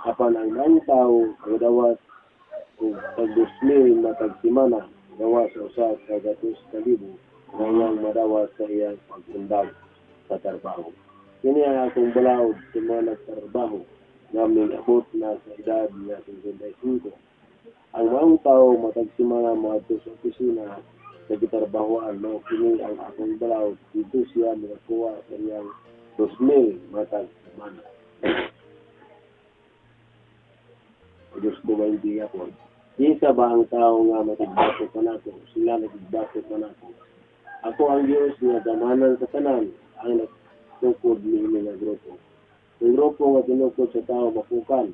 Apan ang maayong tawo magadawat og tag 2,000 matag semana gawas sa 100,000 nga iyang madawat sa iyang pag-undang sa trabaho. Kini ang akong balaod sa mga nagtrabaho nga mingabot na sa edad nga 55. Ang maong tawo matag semana moadto sa opisina sa gitrabahoan, mao kini ang akong balaod, didto siya makakuha sa iyang 2,000 matag semana. Diyos ko ba hindi ako? Kinsa ba ang tao nga matigbato kanako? Sila nagbato kanako. Ako ang Diyos nga damanan sa tanan ang nagtukod niini nga grupo. Ang grupo nga tinukod sa tao mapukan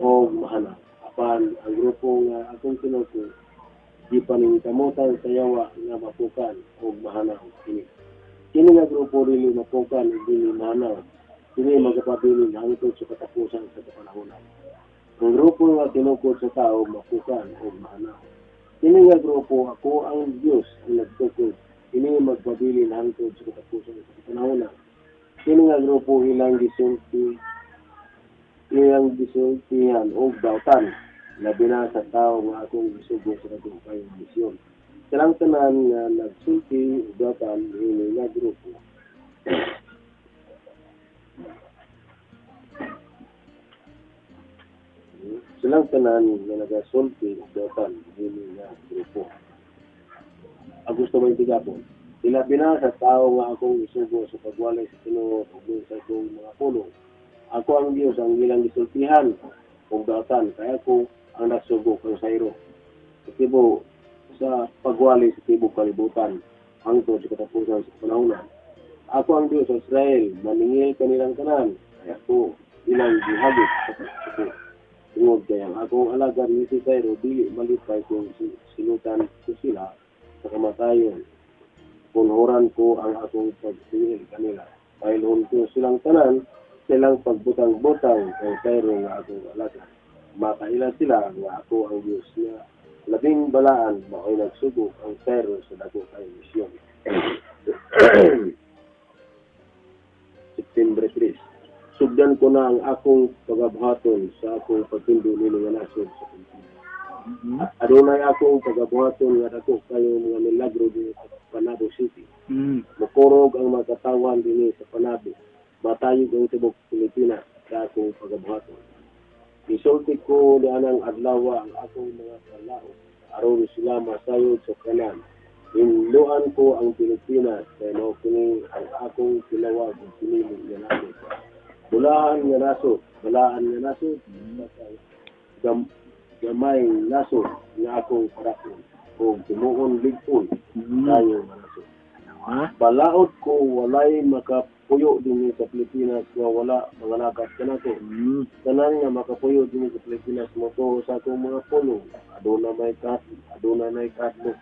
o mahanap. Apan ang grupo nga akong tinukod gipaningkamutan sa yawa nga mapukan o mahanaw kini. Kini nga grupo dili mapukan ug dili mahanaw. Kini magapabilin hangtod sa katapusan sa kapanahonan. Ang grupo nga tinukod sa tao mapukan o mahanaw. Kini nga grupo, ako ang Dios ang nagtukod. Kini magpabilin hangtod sa katapusan sa kapanahonan. Kini nga grupo ilang gisultihan og dawtan, labi na sa tao nga akong gisugo sa dako kayong misyon. Silang tanan nga nagsulti og dawtan niini nga grupo. Silang tanan nga nagasulti og dawtan niini nga grupo. Agosto 20 gapon. Ilabi na sa tao nga akong isugo sa pagwalay sa tinuod ug sa akong mga pulong. Ako ang Dios ang ilang gisultihan og dawtan, kaya ako ang nagsugo kang sayro sa tibo sa pagwali sa tibok kalibutan hangtod sa katapusan sa panahonan. Ako ang Dios sa Israel, maningil kanilang tanan, kaya ako ilang gihagit sa pagsuko. Tungod kay ang akong alagad ni si Sayro dili malipay kung silutan ko sila sa kamatayon. Punhuran ko ang akong pagtingil kanila. Pailhon ko silang tanan, silang pagbutang-butang kay Sayro nga akong alagad. Makaila sila nga ako ang Diyos nga labing balaan, mao'y nagsugo ang Sayro sa dako kay misyon. September 3. Sugdan ko na ang akong pagabuhaton sa akong pagtindo nini nga nasod sa Pilipinas. Adunay akong pagabuhaton nga dako kayo mga milagro dinhi sa Panabo City. Mokurog ang mga katawan dinhi sa Panabo. Matayog ang tibok Pilipinas sa akong pagabuhaton. Gisulti ko nianang adlaw ang akong mga kalaot aron sila masayod sa kanan. Hinloan ko ang Pilipinas kay mao kini ang akong kilawag ug pinili nga nasod. Bulahan nga nasod, balaan nga nasod, gamay nasod nga akong parakon ug timuon lig-on tayo nga nasod. Ha? Balaod ko walay makapuyo dinhi sa Pilipinas nga wala mangalakat kanako. Tanan nga makapuyo dinhi sa Pilipinas motuo sa akong mga pulong. Aduna may kahadlok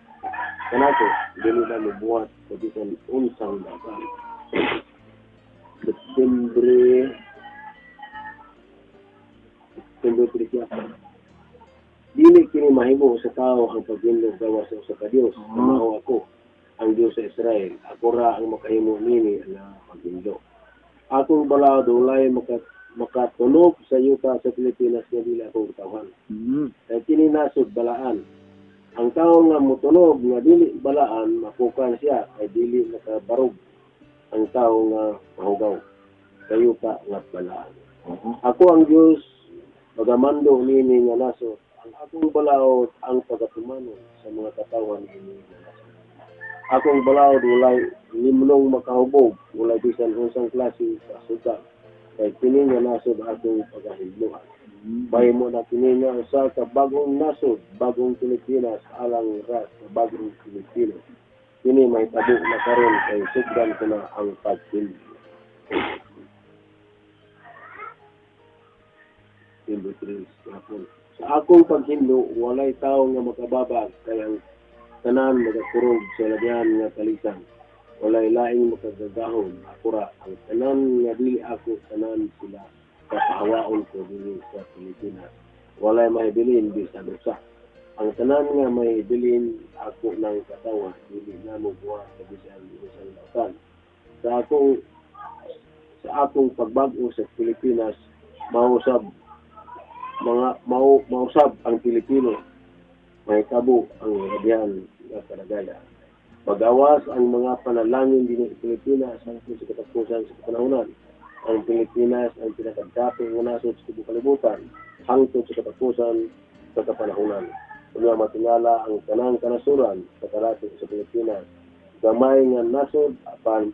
kanako, dili na mobuhat sa bisan unsang dagan. September 3. Dili kini mahimo sa tao ang paghinlo gawas sa usa ka Dios. Mao ako ang Dios sa Israel. Ako ra ang makahimo nini nga paghinlo. Akong balaod walay makatunog sa yuta sa Pilipinas nga dili akong katawhan. Kay kini nasod balaan. Ang tawo nga motunog nga dili balaan, mapukan siya kay dili makabarog ang tawo nga mahugaw sa yuta nga balaan. Ako ang Dios magamando nini nga nasod. Ang akong balaod ang pagatumanon sa mga katawhan niini nga nasod. Akong balaod walay limlong makahubog, walay bisan unsang klase sa suga. Kay kini nga nasod akong pagahidluan. Mahimo na kini nga usa ka bagong nasod, bagong Pilipinas alang ra sa bagong Pilipino. Kini mahitabo na karon kay sugdan ko na ang pagpili. Number 3, hapon. Sa akong paghinlo, walay tawo nga makababag kay ang tanan magakurog sa labihan nga kalisang. Walay laing makagagahom, ako ra ang tanan nga dili ako, tanan sila kapahawaon ko dinhi sa Pilipinas. Walay mahibilin bisan usa. Ang tanan nga mahibilin ako ng katawan, dili na mo buhat sa bisan unsang lautan. Sa akong pagbag-o sa Pilipinas, mausab ang Pilipino, mahitabo ang labihan nga kadagaya. Magawas ang mga panalangin dinhi sa Pilipinas hangtod sa katapusan sa kapanahonan. Ang Pilipinas ang pinakadato nga nasod sa tibuok kalibutan hangtod sa katapusan sa kapanahonan. Unya matingala ang tanang kanasuran sa kalato sa Pilipinas. Gamay nga nasod apan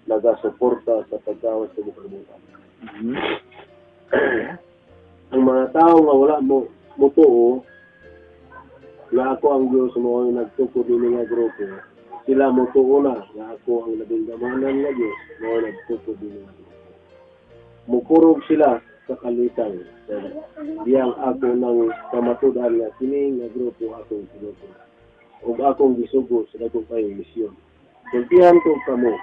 nagasuporta sa paggawas sa tibuok kalibutan. Ang mga tao nga wala mo motuo nga ako ang Dios mao ang nagtukod nini nga grupo, sila motuo na nga ako ang labing gamanan nga Dios mao nagtukod nini nga grupo. Mukurog sila sa kalisang diyang ako nang kamatud-an nga kini nga grupo akong tinutulan ug akong gisugo sa dako kayong misyon. Sultihan ko kamo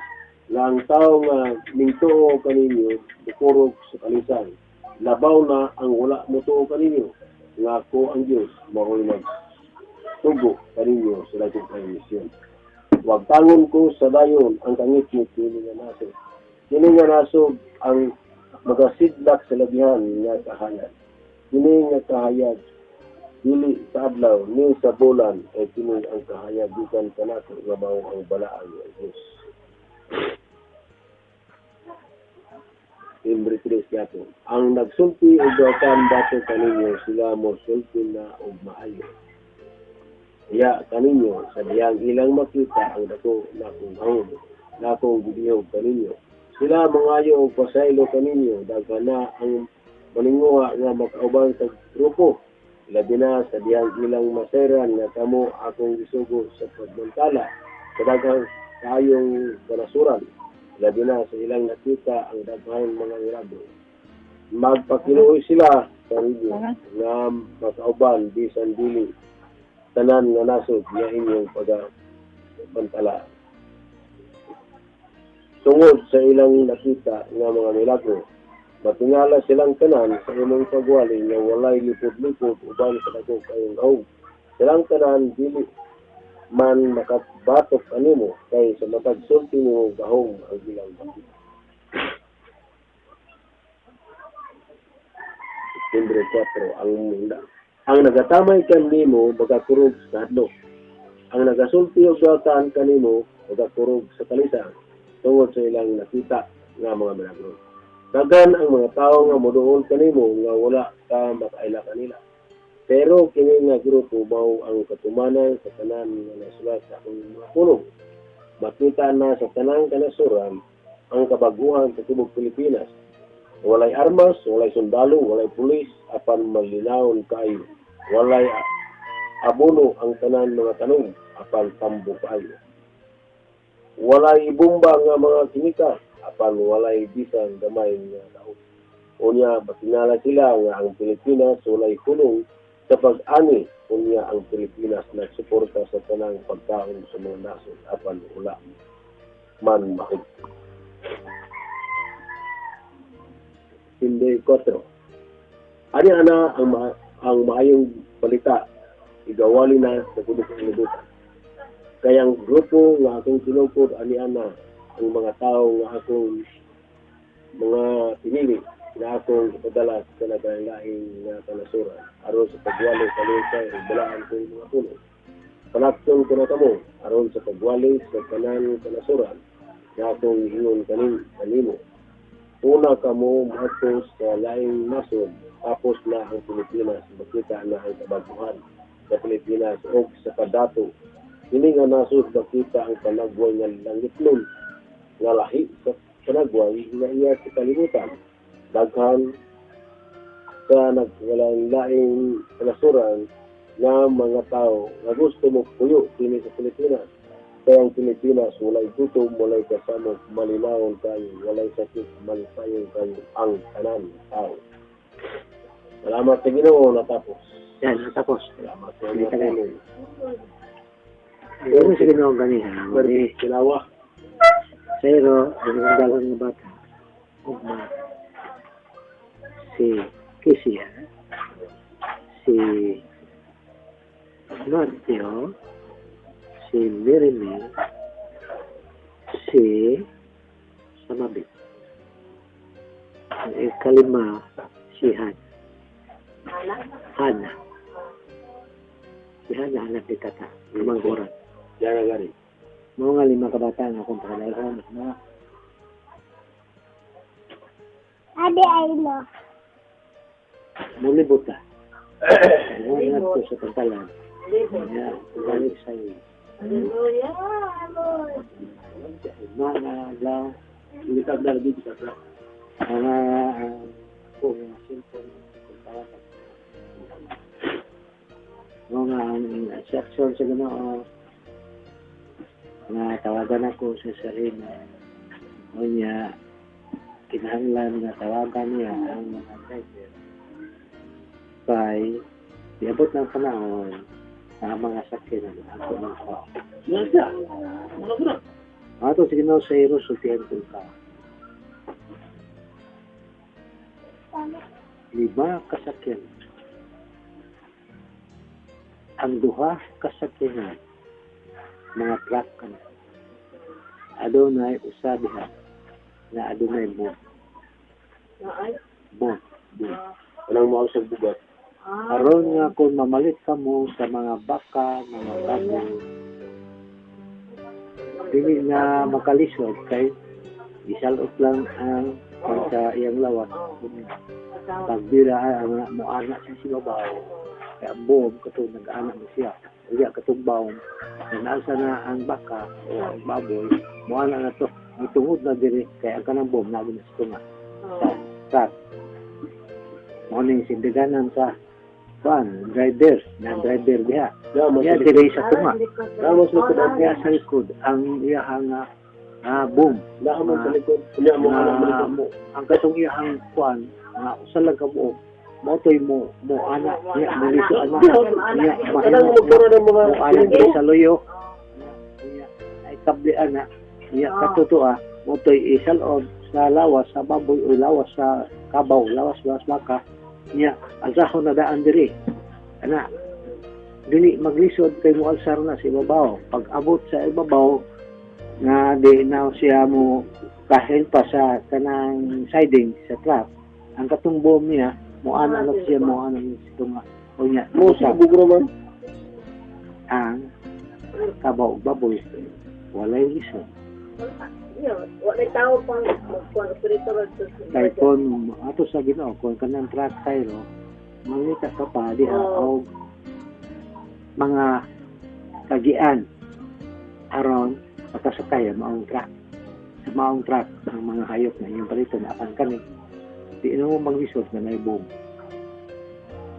nga ang tawo nga mingtuo kaninyo mukurog sa kalisang. Labaw na ang wala motuo kaninyo nga ako ang Dios mao'y nagtugo kaninyo sa dako kayong misyon. Wagtangon ko sa dayon ang kangitngit kini nga nasod. Kini nga nasod ang magasidlak sa labihan nga kahayag. Kini nga kahayag dili sa adlaw ni sa bulan kay kini ang kahayag gikan kanako nga mao ang balaan nga Dios. September 3 gyapon. Ang nagsulti og dawatan batok kaninyo sila mosulti na og maayo. Iya kaninyo sa diyang ilang makita ang dako nakong gahom, nakong gidihog kaninyo. Sila mangayo og pasaylo kaninyo, daghan na ang maninguha nga makauban sa grupo. Labi na sa diyang ilang masayran nga kamo akong gisugo sa pagmantala sa daghang kaayong kanasuran. Labi na sa ilang nakita ang daghang mga milagro. Magpakiluoy sila sa inyo nga makauban bisan dili tanan nga nasod nga inyong pagabantala. Tungod sa ilang nakita nga mga milagro, matingala silang tanan sa imong pagwali nga walay lipod-lipod uban sa dako kayong gahom. Silang tanan dili man makabatok animo kay sa matag sulti nimo gahom ang ilang makita. September 4, ang nagatamay kanimo magakurog sa hadlok. Ang nagasulti og dawatan kanimo magakurog sa kalisang tungod sa ilang nakita nga mga milagro. Daghan ang mga tawo nga moduol kanimo nga wala ka makaila kanila. Pero kini nga grupo mao ang katumanan sa tanan nga nasulat sa akong mga pulong. Makita na sa tanang kanasuran ang kabaguhan sa tibok Pilipinas. Walay armas, walay sundalo, walay pulis, apan malinawon kaayo. Walay abono ang tanan mga tanom, apan tambo kaayo. Walay bomba nga mga kimikal, apan walay bisan gamay nga daot. Unya matinala sila nga ang Pilipinas walay hulong sa pag-ani. Unya ang Pilipinas nagsuporta sa tanang pagkaon sa mga nasod, apan wala man makita. Hindi 4. Ani ana ang maayong balita igawali na sa tibuok kalibutan. Kaya ang grupo nga akong tinukod ani ana ang mga tao nga akong mga pinili na akong ipadala sa nagalaing nga kanasuran aron sa pagwali sa lungsay ug balaan kong mga pulong. Panakton ko na kamo aron sa pagwali sa tanan kanasuran nga akong giingon kanimo. Una kamo moadto sa laing nasod, tapos na ang Pilipinas, makita na ang kabaguhan sa Pilipinas og sa kadato. Kini nga nasod makita ang panagway nga langitnon nga lahi sa panagway nga iya sa kalibutan. Daghan sa naglaing kanasuran nga mga tao nga gusto mo puyo kini sa Pilipinas. Kaya ang Pilipinas walay gutom, walay kasamok, malinawon kayo, walay sakit, malipayon kayo ang tanan tao. Salamat sa Ginoo, natapos. Yan, natapos. Salamat sa Ginoo. Pero sa Ginoo ganiha. Pwede, kilawa. Pero, ang dalang nga bata, ugma, si Kisia, si Mateo, si Mirimi, si Samabit. Ang ikalima, si Hana. Hana. Si Hana, anak ni Tata. Lumangguran. Yan ang gani. Mga 5 kabataan akong pakadalhan. Na. Ade ay no. Mulibot ta. Mga ko sa pantalan. Ya, balik sa iyo. Hallelujah, Lord. Mga adlaw, Litag na dito sa truck. mga ako mga cellphone tawagan. Mga instruction sa Ginoo nga tawagan ako sa sarili. Unya kinahanglan nga tawagan niya ang mga driver. Kay diabot ng panahon ang mga sakyanan ako ng tao. Nasa. Ano ba? Ato sige na sa iro sultihan ko ka. 5 kasakyan. Ang 2 kasakyanan mga truck kan. Adunay usa diha na adunay bom. Bom. Anang mao sa bugat. Aron nga kung mamalit ka mo sa mga baka, mga baboy, dili na makalisod kay isalot lang ang sa iyang lawas. Pagbira ang moana siya si babaw, kay ang buom katong nag-ana mo siya. Uya katong bawom, naasa na ang baka o ang baboy, moana na to. Mitungod na diri kay ang kanang buom nabi na sa tunga. Sa truck. Mo ning sindiganan sa van, driver, na driver diha. Iya diri sa tunga. Damo sa likod. Iya sa likod ang iyahang boom. Damo sa likod. Unya mo ana mo. Ang katong iyahang kuan, nga usa lang ka buok. Motoy mo mo ana, iya mo liso ana. Iya kanang mo ng mga mo ana diri sa luyo. Iya ay kable ana. Iya katutoa motoy isalob sa lawas sa baboy o lawas sa kabaw, lawas baka. Niya, alsahon na daan diri. Ana, dili maglisod kay mo alsar na sa ibabaw. Pag abot sa ibabaw, nga di na siya mo kahil pa sa kanang siding sa truck, ang katong bom niya, mo ana na siya, mo ana na siya tunga. O niya, mo sa bugro man. Ang kabaw baboy, walay lisod. Walay tao pang magkuhan operator. Kay kon ato sa Ginoo kon kanang truck tayro Mangita ka pa diha Oo. og mga kagian aron makasakay ang maong truck. Sa maong truck ang mga hayop na inyong paliton apan kani di na mo maglisod na naibog.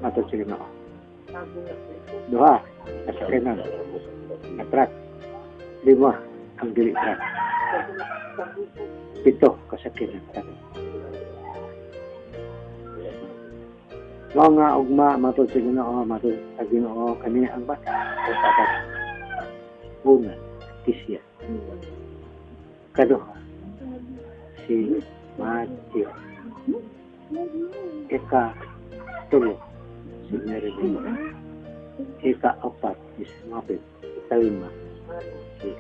Matod sa Ginoo. Duha, kasakyanan na truck. Lima ang dili truck. Pito kasakyanan truck. Mao nga ugma matod sa Ginoo, matod sa Ginoo kani ang bata o tapat. Una, Tisya. Kaduha, si Matthew. Ika tulo, si Mary Lynn. Ika apat, si Mabel. Ika lima, si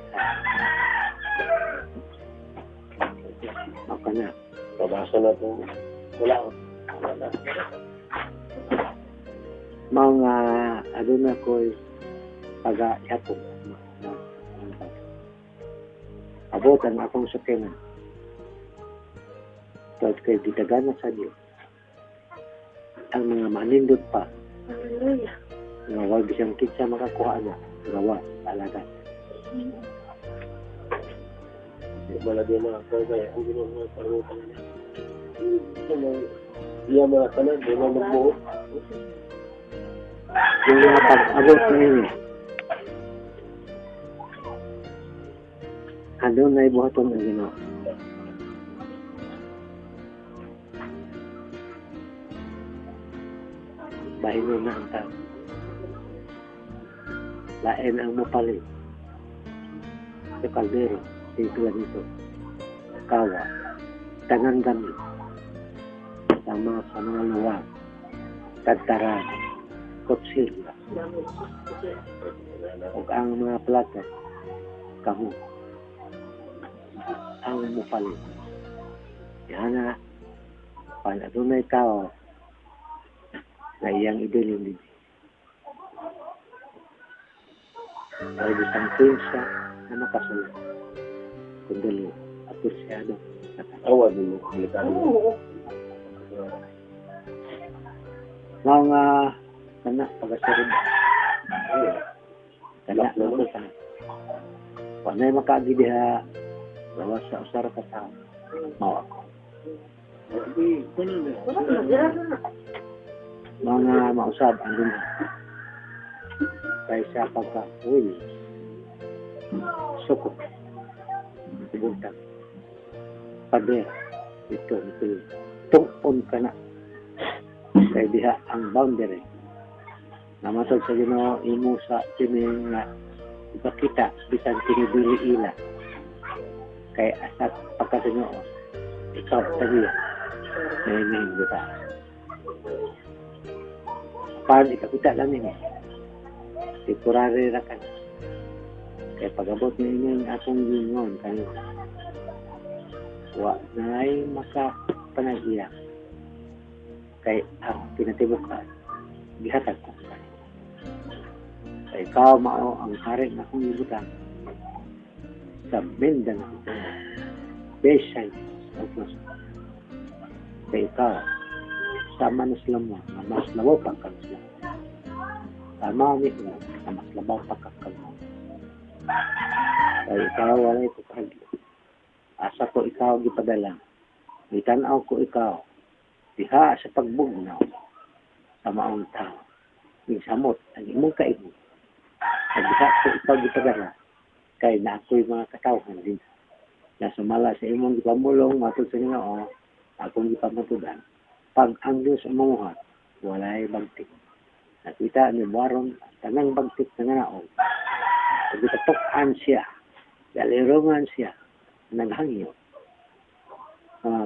Maka na. Pabasa na ito. Wala. Wala na. Mao nga aduna ko'y pagayapon. Abot ang akong sakyanan. Tawad kay gitagana sa Dios. Ang mga manindot pa Hallelujah. nga wag bisang kitsa makakuha na gawa alaga. Di ba lagi na ako kaya ang ginawa ng parutan niya. Ano, iya mga tanan, di ba magbuo? Yung mga pag-abot na ini, ano na ibuhaton ang Ginoo? Bahino na ang tao. Lain ang mapalit. Sa kaldero, sa nito. Kawa, tanan gamit. Sama sa mga luwag, tagtaran, kutsilyo, ug ang mga plato, kamo ang mupalit. Yana, pan adunay tao na iyang ibilin din. Ay bisang kinsa na makasulod. Kundali, apusyado. Awa din mo, kulitan mo. Oo. Mga kana pagasurod. Kana na ka. Wanay makaagi diha gawas sa usa ra ka tawo. Mao ako. Wala na, dira na. Mga mausab ang dinhi. Kaysa pagka uy suko buntag pader ito ito tungpon ka na kay diha ang boundary namatod sa Ginoo imo sa kini nga ipakita bisan kini dili ila kay asat pagka sa Ginoo ikaw tagiya na di ba paano ipakita lang nimo temporary ra ka kay pag-abot ni inyong akong gingon kayo wa nay makapanag-iya kay ang pinatibukan gihatag ko kay ikaw mao ang hari na akong gibutang sa Mindanao Besay of Luzon. Kay ikaw sama na sila mo na mas labaw pa ka sila sama ni ko na mas labaw pa ka kamo kay ikaw walay ko kahadlok. Asa ko ikaw gipadala, gitan-aw ko ikaw diha sa pagbugnaw sa maong tao. Gisamot ang imong kaibog. Ug diha ko ikaw gipadala kay na ako'y mga katawhan din. Nasumala sa imong gipamulong matod sa Ginoo, akong gipamatudan. Pag ang Dios ang manguhat, walay bagtik. Nakita ni Baron ang tanang bagtik na nganaog. Ug gitatok-an siya, galirongan siya, naghangyo.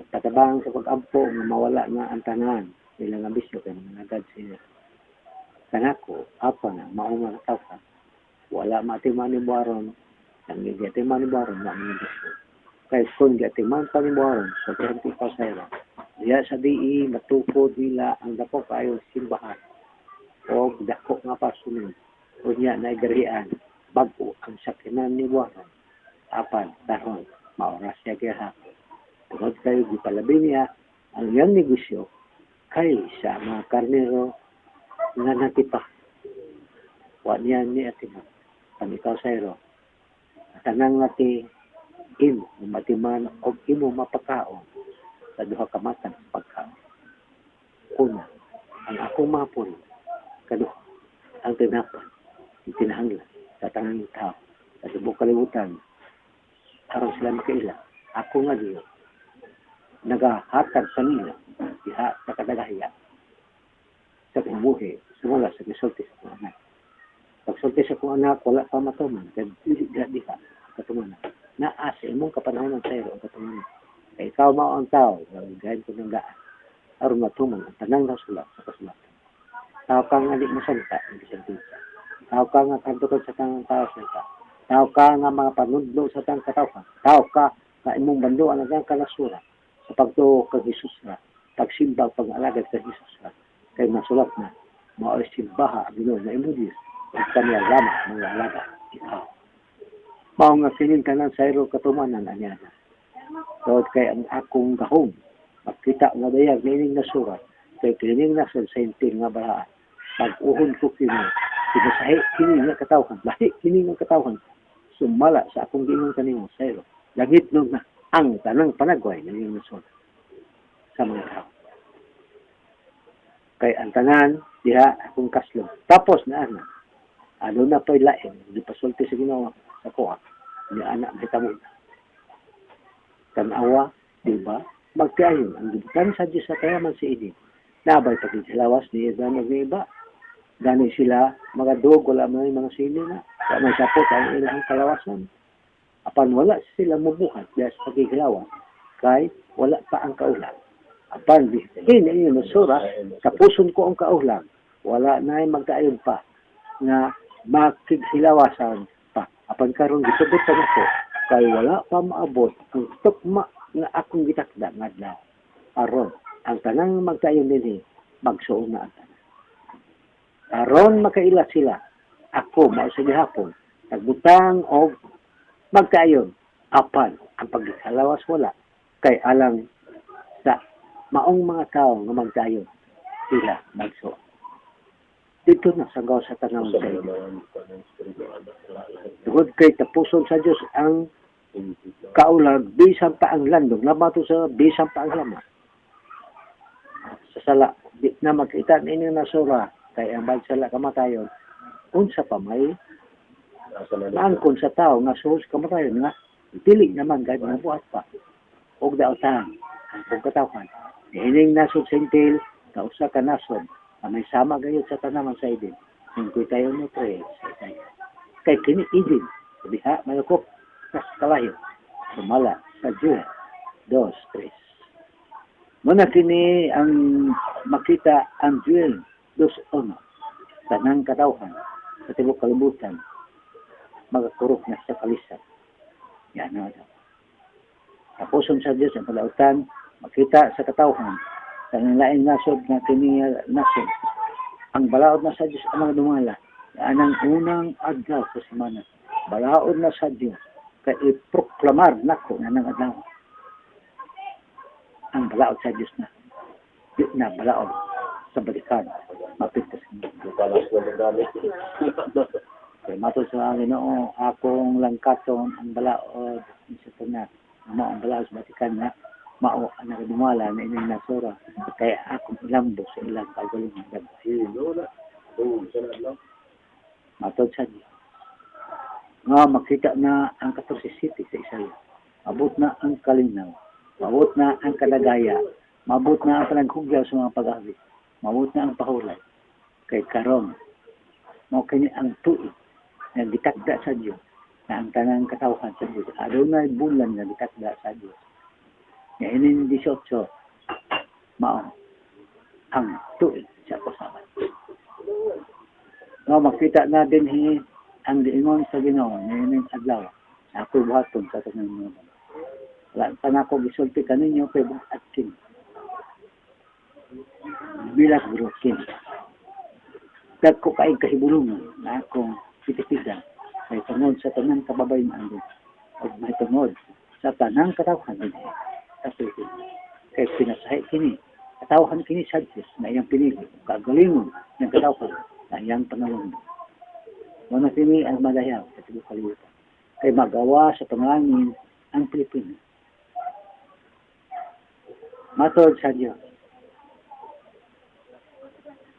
Katabang sa pag-ampo nga mawala na ang tanan nila nga bisyo kay mga siya. Kanako, apa na mao nga katawhan. Wala matiman ni Baron, ang gitiman ni Baron na mga bisyo. Kay kung gitiman pa ni Baron sa 20 pasayro, diya sa DI matukod nila ang dako kayo simbahan o dako nga pasunod. Unya na igarian bag-o ang sakinan ni Baron. Apan karon maoras siya gihapon. Tungod kayo gipalabi niya ang iyang negosyo kay sa mga karnero Nga natipa. Wa niya ni atiman. Pan ikaw sayro. Tanang nati imo matiman og imo mapakaon sa duha ka matang sa pagkaon. Una, ang akong mga pulo, kaduha, ang tinapay, itinahanglan sa tanang tao, sa tibok kalibutan, aron sila makaila. Ako nga Dios, nagahatag kanila diha sa kadagaya sa kinabuhi, sumala sa gisulti sa akong anak. Pagsulti sa akong anak, wala pa matuman, kay dili diha diha katumanan. Naa sa imong kapanahon ng sayro ang katumanan. Kay ikaw mao ang tao, gagahin ko ng daan, aron matuman ang tanang nasulat sa kasulatan. Tao ka nga di masanta, ang bisan kinsa. Tao ka nga kantukod sa tanang tao sa. Tao ka nga mga panudlo sa tanang katawhan. Tao ka nga imong banduan ang tanang kalasura sa pagtuo kang Hesus ra, pagsimba, pag-alagad kang Hesus ra. Kay nasulat na, mao ay simbaha ang Ginoo na imong Dios, ug kaniya lamang mga alagad ikaw. Mao nga kining tanan sayro katumanan aniana. Tawad kay ang akong gahom, makita nga dayag niining nasura, kay kining nasod sa intil nga balaan. Pag-uhon ko kini, pinasahi kini nga katawhan, lahi kini nga katawhan, sumala sa akong giingon kanimo sayro. Langit nun na ang tanang panagway ng iyong nasod sa mga tao. Kay ang tanan, diha akong kaslong. Tapos na ana, aduna pa'y lain, di pasulti sa Ginoo sa kuha, ni anak mahitamo na. Tanawa, di ba? Magtiayon, ang gibutan sa Diyos sa kayaman si Eden. Nabay pagkilawas ni Eva ug ni Iba. Gani sila, mga dog, wala man mga sili na. Wala may sapot ang ilang kalawasan. Apan wala sila mubuhat diha sa pagkilawas, kay wala pa ang kaulang. Apan, bihin inyo nasura, tapuson ko ang kaulang. Wala na ay magkaayon pa nga makighilawasan pa. Apan karon gitugot pa nako kay wala pa maabot ang tukma nga akong gitakda nga adlaw. Aron ang tanang magkaayon dinhi magsuon na ang tanan. Aron makaila sila, ako mao sa gihapon nagbutang og magkaayon, apan ang paghilawas wala kay alang sa maong mga tao nga magkaayon sila magsuon. Dito na sanggaw sa tanawon sa inyo. Tungod kay tapuson sa Dios ang kaulag, bisan pa ang landong, lamato sa bisan pa ang lamat. Sa sala, di na makita ninyo nasura, kay ang bayad sala kamatayon, unsa pa may maangkon sa tao nga suhos kamatayon nga, dili naman kahit mabuhat pa. Og daotan, ang katawhan. Ining nasod sa intil, kausa ka nasod, ang may sama gayud sa tanaman sa Eden. 51:3 sa Isaiah. Kay kini Eden, diha malukop sa kalayo, sumala sa Joel 2:3. Muna kini ang makita ang Joel 2:1. Tanang katawhan sa tibuok kalibutan magakurok na sa kalisan. Yan na. Tapuson sa Dios ang palautan, makita sa katawhan tanang laing nasod nga kini nasod. Ang balaod na sa Dios ang mga dumala. Anang unang adlaw sa semana. Balaod na sa Dios kay iproklamar nako na nang adlaw. Ang balaod sa Dios na. Di na balaod sa balikan. Mapit ka sa inyo. Kay matod sa Ginoo, akong langkaton ang balaod sa tanan. Mao ang balaod sa Batikan na mao ang nagadumala na ining nasura kaya akong ilambo sa ilang kaugalingon dagway. Matod sa Dios. Nga makita na ang 14 city sa Isaiah. Mabot na ang kalinaw. Mabot na ang kadagaya. Mabot na ang panaghugyaw sa mga pag-awi. Mabot na ang pahulay. Kay karon mao kini ang tuig nga gitakda sa Dios na ang tanang katawhan sa Dios. Adunay bulan nga gitakda sa Dios. Nga ining 18 mao ang tuig sa usapan. Nga makita na dinhi ang giingon sa Ginoo niining adlaw na ako'y buhaton sa tanang mga. Wala pa na ako gisulti kaninyo kay bug-at kini. Bilag bro kini. Dagko kay kahibulungan na akong pitipigan kay tungod sa tanang kababayen-an din ug mahitungod sa tanang katawhan din sa Pilipinas. Kay pinasahi kini, katawhan kini sa Diyos na iyang pinili, kagalingon Ng katawhan na iyang panalangin. Muna kini ang madayaw sa tibuok kalibutan. Kay magawa sa panalangin ang Pilipinas. Matod sa Diyos,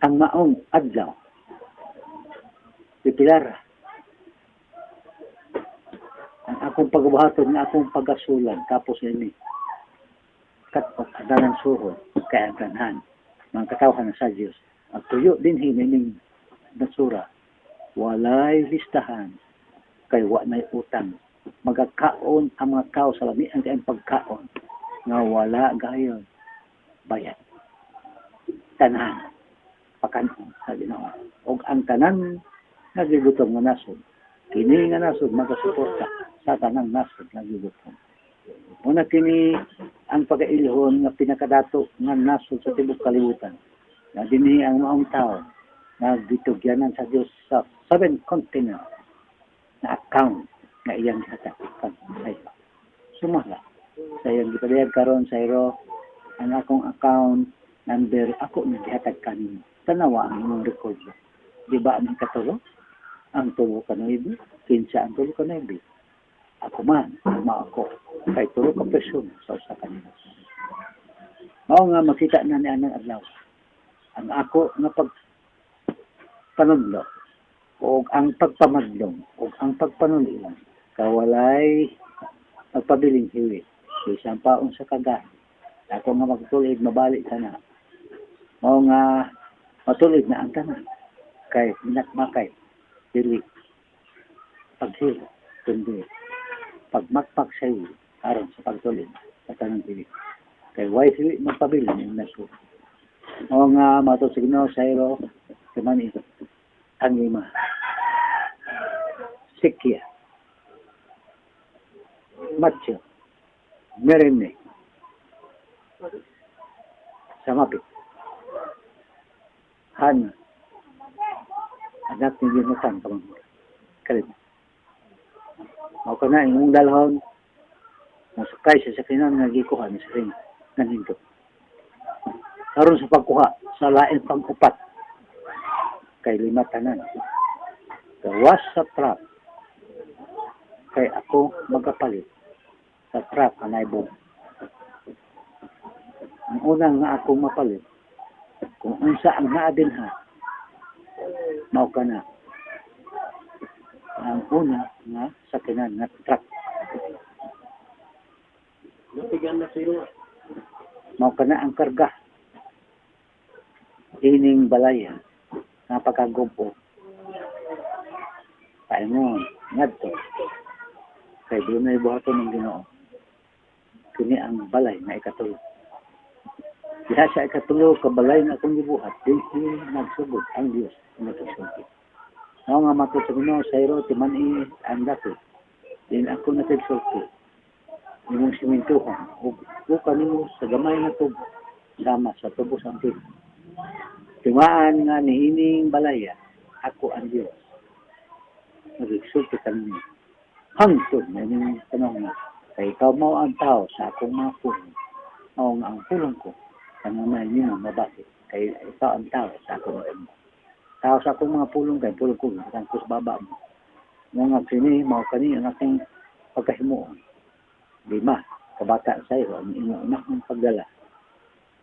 ang maong adlaw, pipilara, ang akong pagbuhaton nga akong pagasulan, tapos ini, katot adalan suhol, kay ang kanhan, mga katawhan sa Diyos, ang tuyo din hinining nasura, walay listahan, kay wa na'y utang, magakaon ang mga tao sa lamian kayong pagkaon, nga wala gayon bayad. Tanan, pakanon sa Ginoo. Og ang tanan nga gigutom nga nasod, kini nga nasod magasuporta sa tanang nasod nga gigutom. Una kini ang pagailhon nga pinakadato nga nasod sa tibuok kalibutan. Nga dinhi ang maong tao nga gitugyanan sa Dios sa seven continent na account nga iyang gihatag kan sa iyo. Sumala sa iyang gipadayag karon sa iro ang akong account number ako na gihatag kanimo. Tanawa ang imong record. Di ba ang ikatulo? Ang 3 ka 9, 15 ang 3 ka 9. Ako man, mao ako, kay tulo ka persona sa usa ka Dios. Mao nga makita na ni anang adlaw. Ang ako nga pagpanudlo o ang pagpamadlong o ang pagpanulilan kawalay magpabiling hiwi bisan paon sa kagahi. Ako nga magtulid mabalik sana. Mao nga matulid na ang tanan kay minakmakay dili paghilo kundi pagmakpak sa iyo aron sa pagtulid sa tanang hiwi. Kay way hiwi magpabilin yung nasud. Mao nga matod sa Ginoo sa iro timan ito ang lima. Sikya, Matthew, Merene, Samapit, Hana, anak ni Jonathan kamangura. Kalit. Mao ka na imong dalhon, mosakay sa sakinan nga gikuha ni Serena ng hinto. Aron sa pagkuha sa lain pang upat kay lima tanan. Gawas sa truck kay ako magapalit sa truck anay bong. Ang unang nga akong mapalit kung unsa ang naa dinha mao ka na ang una nga sakinan nga truck. Napigan na sila. Mao ka na ang karga ining balaya napakagumpo paingon ngadto kay dunay buhaton ng Ginoo. Kini ang balay na ikatulo. Diha sa ikatulo ka balay na akong gibuhat, dinhi nagsugod ang Dios nga nagsulti. Mao nga matod sa Ginoo sa iro timan-i ang dapit. Din ako nakigsulti. Imong simintuhon ug buka nimo sa gamay nga tubo sama sa tubo sa antigo. Timaan nga niining balaya, ako ang Dios. Nagigsulti kanimo. Hangtod na ining panahon nga, kay ikaw mao ang tao sa akong mga pulong. Mao nga ang pulong ko, kanunay nimo mabati. Kay ikaw ang tao sa akong mga tao sa akong mga pulong, kay pulong ko, ang sa baba mo. Mga kini, mao kani ang akong pagkahimuon. Lima, kabata sa iyo, ang imong unahong pagdala.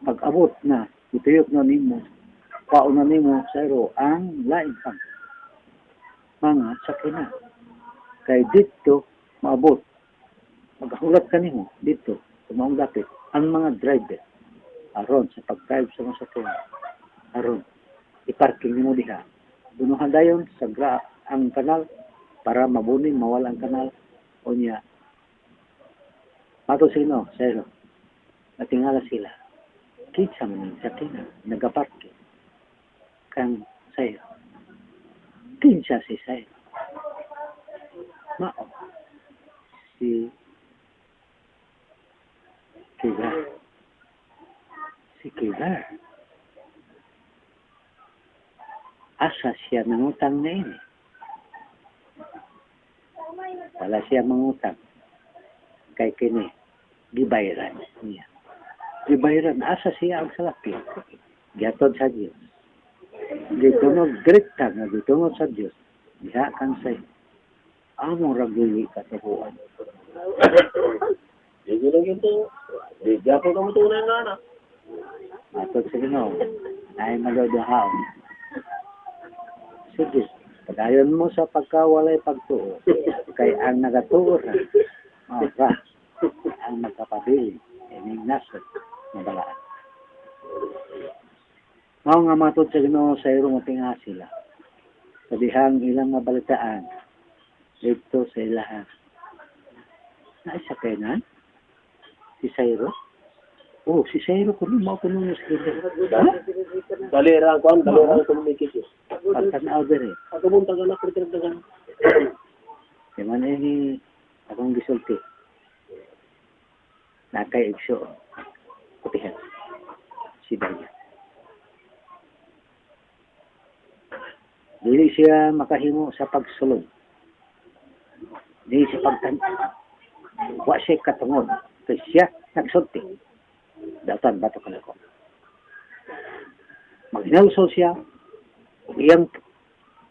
Pag-abot na, ituyok na nimo, pauna nimo sa iyo ang lain pang mga sakina. Kay dito, maabot. Maghulat ka nimo dito, sa maong dapit, ang mga driver, aron sa pag-drive sa mga sakyan, aron, i-parking nimo diha. Bunuhan dayon sa ang kanal para mabuning mawala ang kanal o niya. Pato sino, sero. Natingala sila. Kinsa man ang sakina, nagaparking. Kang sayo. Kinsa si sayo. Mao. Si Kigar. Si Kigar. Asa siya nangutang na ini? Wala siya mangutang. Kay kini, gibayran niya. Gibayran, asa siya ang salapit? Giatod sa Diyos. Gitunog direkta nga gitungod sa Dios diha kang say amo ra dili katuhuan. Di lang ito. Di japon ka mo tunay nga na. Matod sa Ginoo, ay maludahaon. Sige, padayon mo sa pagkawalay pagtuo kay ang nagatuo ra mao ra ang magkapabili ining nasod nga balaan. Mao nga matod sa Ginoo sa iro motinga sila sa dihang ilang mabalitaan didto sa ilaha. Naisa kay na si Sairo? Oh, si Sairo kuno mao kuno sa Ginoo. Ha? Dali ra ang kuan, dali ra ang communication. Pagtanaw diri. Ako mong taga na, pero taga. Kay man ini akong gisulti. Nakay igso. Kutihan. Si Daya. Dili siya makahimo sa pagsulod. Dili siya pagtan. Wa siya katungod. Kay siya nagsulti. Datan bato kanako. Maghinulsol siya. Iyang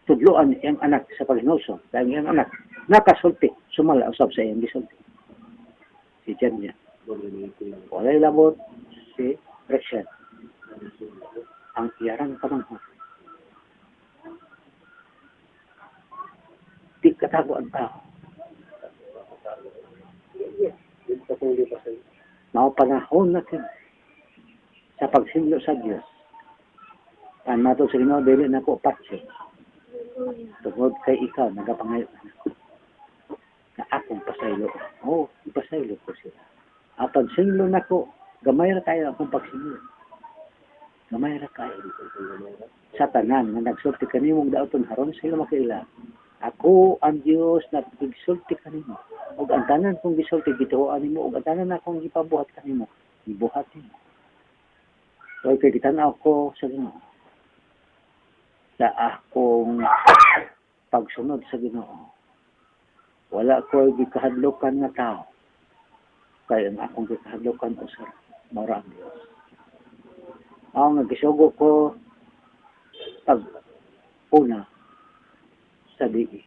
tudloan iyang anak sa paghinulsol. Dahil iyang anak nakasulti. Sumala usab sa iyang gisulti. Si Janya. Walay labot si Rachel. Ang iyarang pamanghon. Di katago ang tao. Mao panahon natin sa pagsinlo sa Dios. Pan mato sa Ginoo dili nako patsi. Tungod kay ikaw nagapangayo ka nako. Na akong pasaylo. Oh, ipasaylo ko sila. Apan sinlo nako, gamay ra kayo akong pagsinlo. Gamay ra kayo. Sa tanan nga nagsulti kanimong daoton haron sila makaila. Ako ang Dios na nagsulti kanimo. Ug ang tanan kong gisulti gituoan nimo ug ang tanan akong gipabuhat kanimo, gibuhat nimo. So kay gitan-aw ko sa Ginoo. Sa akong pagsunod sa Ginoo. Wala ko gikahadlokan nga tao. Kay ang akong gikahadlokan usar mao ra ang Dios. Mao nga gisugo ko pag una sa DE.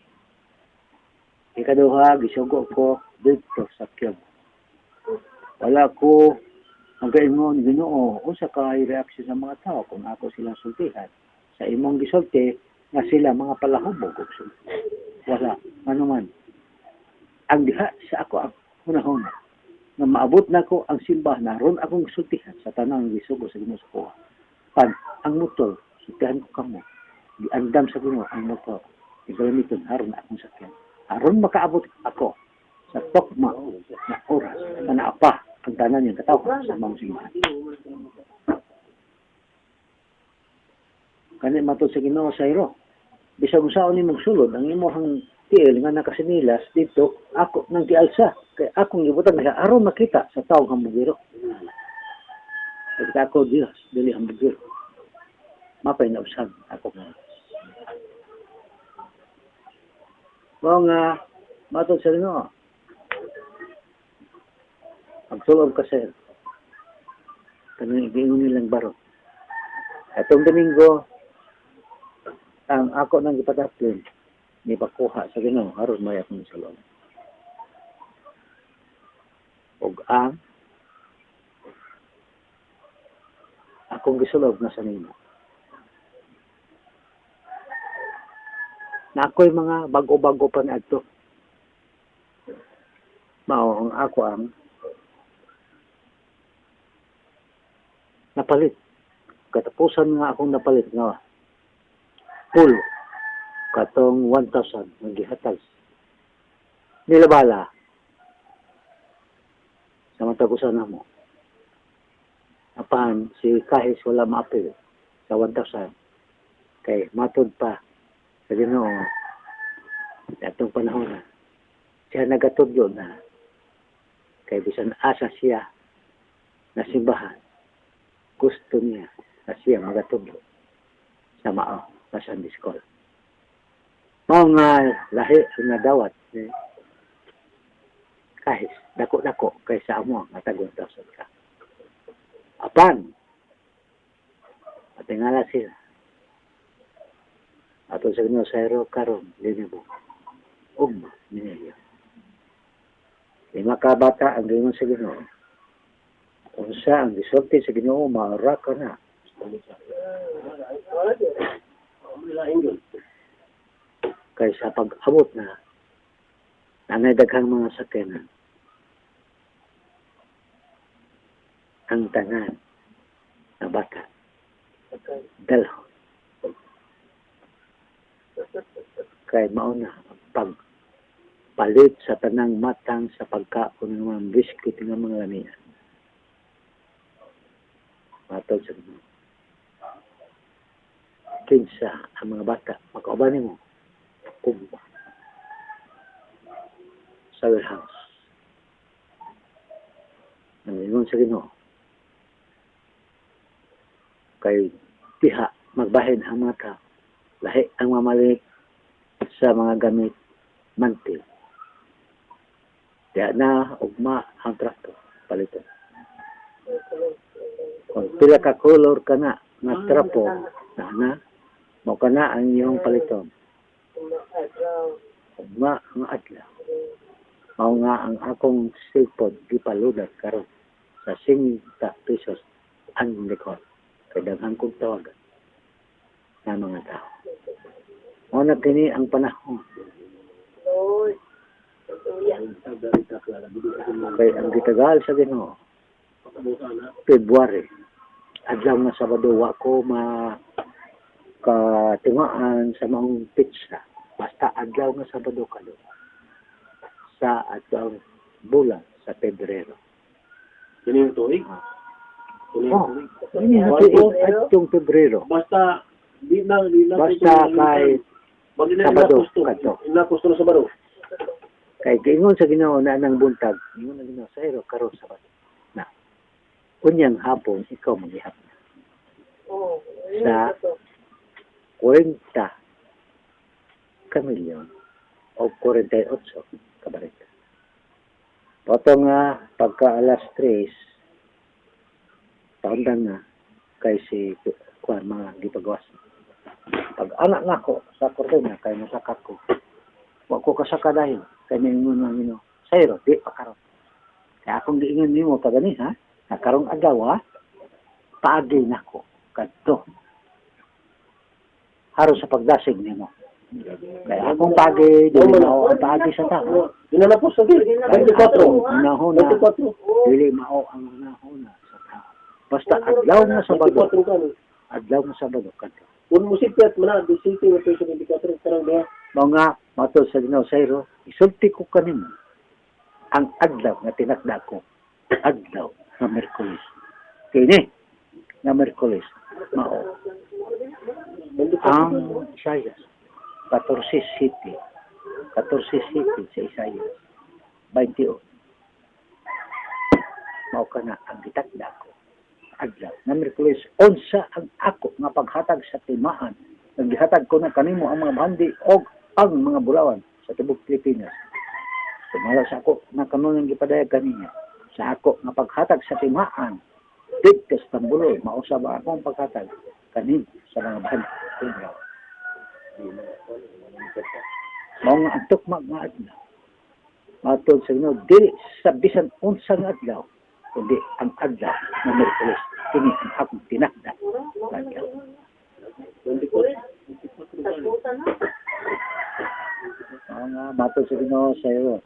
Ikaduha, gisugo ko didto sa Cube. Wala ko ang kaingon Ginoo unsa kay reaksyon sa mga tao kung ako silang sultihan. Sa imong gisulti nga sila mga palahubog og sulti. Wala anuman. Ang diha sa ako ang hunahuna nga maabot nako ang simbahan na ron akong gisultihan sa tanang gisugo sa Ginoo sa kuha. Pan ang motor sultihan ko kamo. Giandam sa Ginoo ang motor. Igalamiton aron akong sakyan. Aron makaabot ako sa tokma na oras na naapa ang tanan niyang katawhan sa mga simbahan. Kani matod sa Ginoo sa iro. Bisag unsaon nimong sulod ang imong tiil nga nakasinilas didto ako nang gialsa kay akong gibutang diha aron makita sa tawo hambugiro. Pagka ako Dios dili hambugiro. Mapay nausab ako nga. Mao nga matod sa Ginoo. Pagtulob ka sir. Kanang giingon nilang baro. Atong Domingo ang ako nang gipadaplin ni pakuha sa Ginoo aron may akong sulod. Og ang akong gisulob na sa nimo. Na ako'y mga bago-bago pa niadto. Mao ang ako ang napalit. Katapusan nga akong napalit nga pulo katong 1,000 nga gihatag nilabala sa matag usa namo. Apan si Kahis wala maapil sa 1,000 kay matud pa sa Ginoo atong panahon na siya nagatudlo na kay bisan asa siya na simbahan gusto niya na siya magatudlo sa mao sa Sunday School. Mao nga lahi ang nadawat ni Kahis dako-dako kaysa amo nga tag 1,000 ka. Apan patingala sila. Matod sa Ginoo sa ero karon dili mo. Ugma ninyo. Lima ka bata ang giingon sa Ginoo. Unsa ang gisulti sa Ginoo maura ka na. Kay sa pag-abot na nanay daghang mga sakyanan. Ang tanan na bata dalhon. Kay mauna ang pagpalit sa tanang matang sa pagkaon ng mga biskuit ng mga lamian. Matod sa Ginoo. Kinsa ang mga bata makauban nimo ugma sa warehouse. Nangingon sa Ginoo kay diha magbahin ang mga tao, lahi ang mamalit sa mga gamit mantil. Diha na ugma ang traktor paliton. Kung pila ka color ka na nga trapo na na mo ka na ang iyong paliton. Ugma ang adlaw. Mao nga ang akong cellphone gipaludat karon sa 50 pesos ang likod. Kay daghan kong tawagan na mga tao. Mao na kini ang panahon. Kay ang gitagal sa Ginoo February adlaw nga Sabado wa ko makatingaan sa maong pizza. Basta adlaw nga Sabado kado sa atong bulan sa Pebrero. Kini yung tuig. Kini yung Oh. tuig. Ini tuig atong Pebrero. Basta di na Basta kay Sabado kadto. Ina gusto na Sabado. Kay giingon sa Ginoo na anang buntag, ingon ang Ginoo sa iro karon Sabado. Na. Unyang hapon ikaw magihap sa 40 ka milyon o 48 ka barita. Pato nga pagka alas 3 paundang na kay si kuan mga gipagawas. Pag anak nako sa kortina kay mosaka ko. Wa ko kasaka dayon kay ningon man nino. Sayro di pa karon. Kay akong giingon nimo pa gani ha. Na karong adlaw ha, paagi nako kadto. Haros sa pagdasig nimo. Kay akong paagi dili mao ang paagi sa tao. Di na po sa gil. 24. Unahona, 24. dili mao ang unahona sa tao. Basta adlaw nga Sabado, 24 ka ni. adlaw nga Sabado kadto. Kung musipet man na, di city na 24 karang diha. Mao nga matod sa Ginoo sa iro, isulti ko kanimo ang adlaw nga tinakda ko, adlaw nga Miyerkules. Kini nga Miyerkules mao ang Isaias 14 city, 14 city sa Isaias 28. Mao kana ang gitakda ko adlaw nga Miyerkules. Unsa ang ako nga paghatag sa timaan, naggihatag ko na kanimo ang mga bandi og ang mga bulawan sa tibok Pilipinas. Sumala sa ako nga kanunang gipadayag kaninya sa ako nga paghatag sa timaan didto sa Tambuloy, mausab ang akong paghatag kanimo sa mga bandi og bulawan. Mao nga ang tukma nga adlaw matod sa Ginoo dili sa bisan unsa nga adlaw kundi ang adlaw nga Miyerkules. Kini ang akong tinakda adlaw. 24. Mao nga matod sa Ginoo sa iyo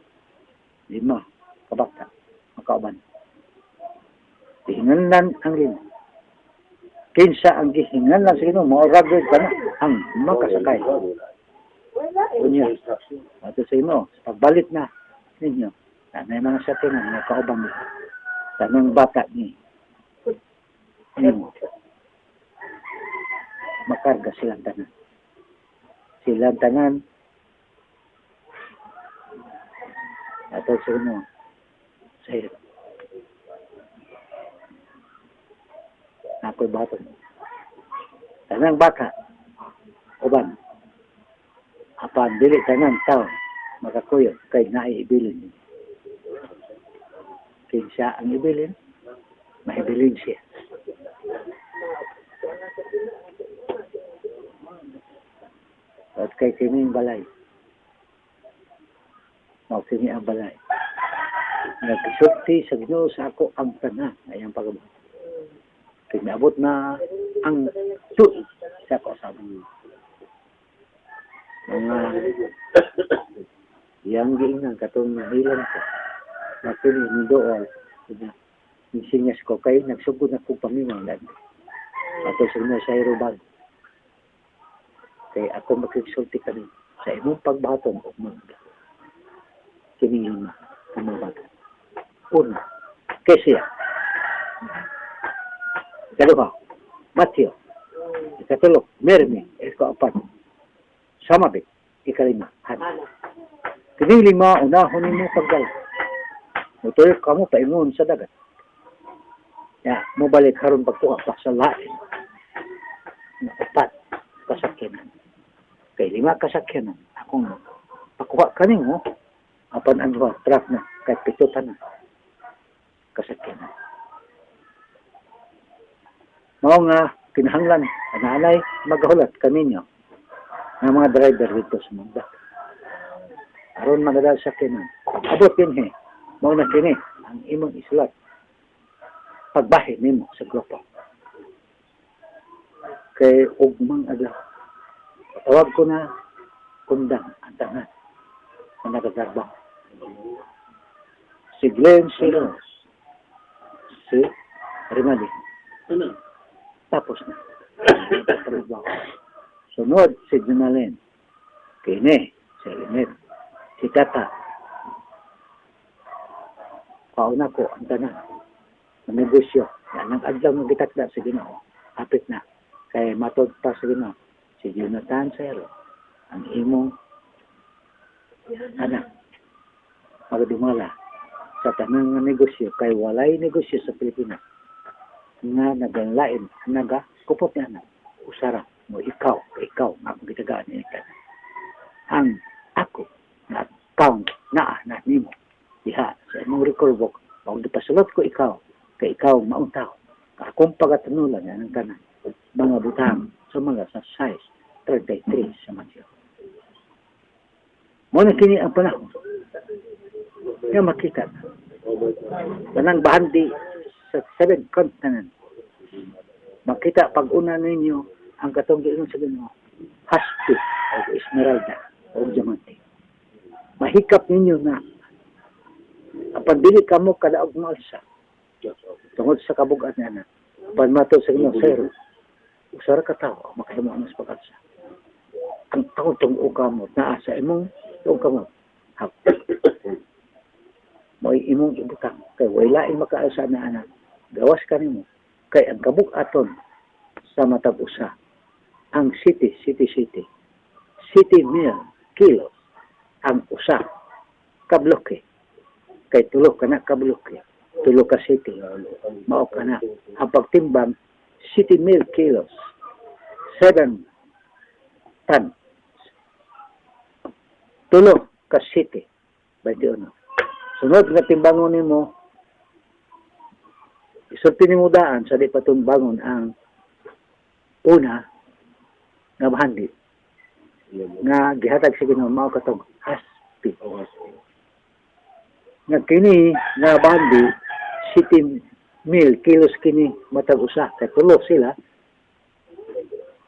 5 kabakta makauban. Gihinganlan ang Ginoo. Kinsa ang gihinganlan sa Ginoo mao ra gyud kana ang makasakay. Unya, matod sa Ginoo sa pagbalit na ninyo, na mga sa tinan nga kauban nila. Tanang bata ni nimo. Makarga silang tanan. Silang tanan. Ato sa inyo. Sa iyo. Ako'y baton. Tanang bata. Uban. Apan dili tanan tao makakuyog kay naiibilin niya. Kinsa ang ibilin, maibilin siya. Kay kining balay. Mao kini ang balay. Nagsulti sa Ginoo sa ako ang tanan nga iyang pagabuhat. Kay miabot na ang tuig sa ako sa mga iyang giingnan katong nahilan ko. Nakini ni dool na sinyas ko kay nagsugod na kong paminaw lang. Ato sa Ginoo sa Aerobag. Kay ako makigsulti kani sa imong pagbaton og mga kining lima ang mga bata. Una, kay siya. Ikaduha, Matthew. Ikatulo, Mermi. Ikaapat, Samabit. Ikalima, Hana. Kining lima, unahon nimo pagdala. Mutuyok ka mo, paingon sa dagat. Ya, mobalik karon pagtuka pa sa lain. Na upat kasakyanan. Kay lima kasakyanan, akong pakuha kanimo, apan ang duha, truck na, kay pito tanan kasakyanan. Mao nga kinahanglan ananay magahulat kaninyo nga mga driver dito sa Mangga. Aron magadal sa sakyanan. Abot dinhi, mao na kini ang imong isulat. Pagbahin nimo sa grupo. Kay ugmang adlaw. Tawag ko na kundang ang tanan na nagagarbaho. Si Glenn Silos, si Rimali. Tapos na. Sunod si Junalyn. Kini, si Linet, si Tata. Pauna ko ang tanan. Ang negosyo. Yan ang adlaw nga gitakda sa Ginoo. Hapit na. Kay matod pa sa Ginoo. Si Jonathan Sero, ang imong anak, magadumala sa tanang nga negosyo kay walay negosyo sa Pilipinas nga nagalain naga kupot niya na usara mo ikaw ikaw nga akong gitagaan ni tanan ang ako na account naa na nimo diha sa imong record book pag gipasulot ko ikaw kay ikaw maong tao akong pagatanulan ang tanan mga butang sa mga sa size 33 sa Matthew. Mo na kini ang panahon nga makita tanang bahandi sa seven continent makita pag una ninyo ang katong giingon sa Ginoo haspi o esmeralda o diamante mahikap ninyo na apan dili kamo kadaog maalsa tungod sa kabug-at niya na apan matod sa Ginoo sir usa ra ka tawo ang makahimo anas pag-alsa ang tao tong kamot naa sa imong tuong kamot mo'y imong ibutang kay way lain makaalsa na anak gawas kanimo kay ang kabug-aton sa matag usa ang city city city city mil kilos ang usa ka bloke kay tulo ka na ka bloke tulo ka city mao ka na ang pagtimbang city mil kilos 7 ton tulo ka city 21 sunod nga timbangon nimo isulti nimo daan sa di pa tumbangon ang una nga bahandi nga gihatag sa Ginoo mao katong haspi nga kini nga bahandi city mil kilos kini matag usa kay tulo sila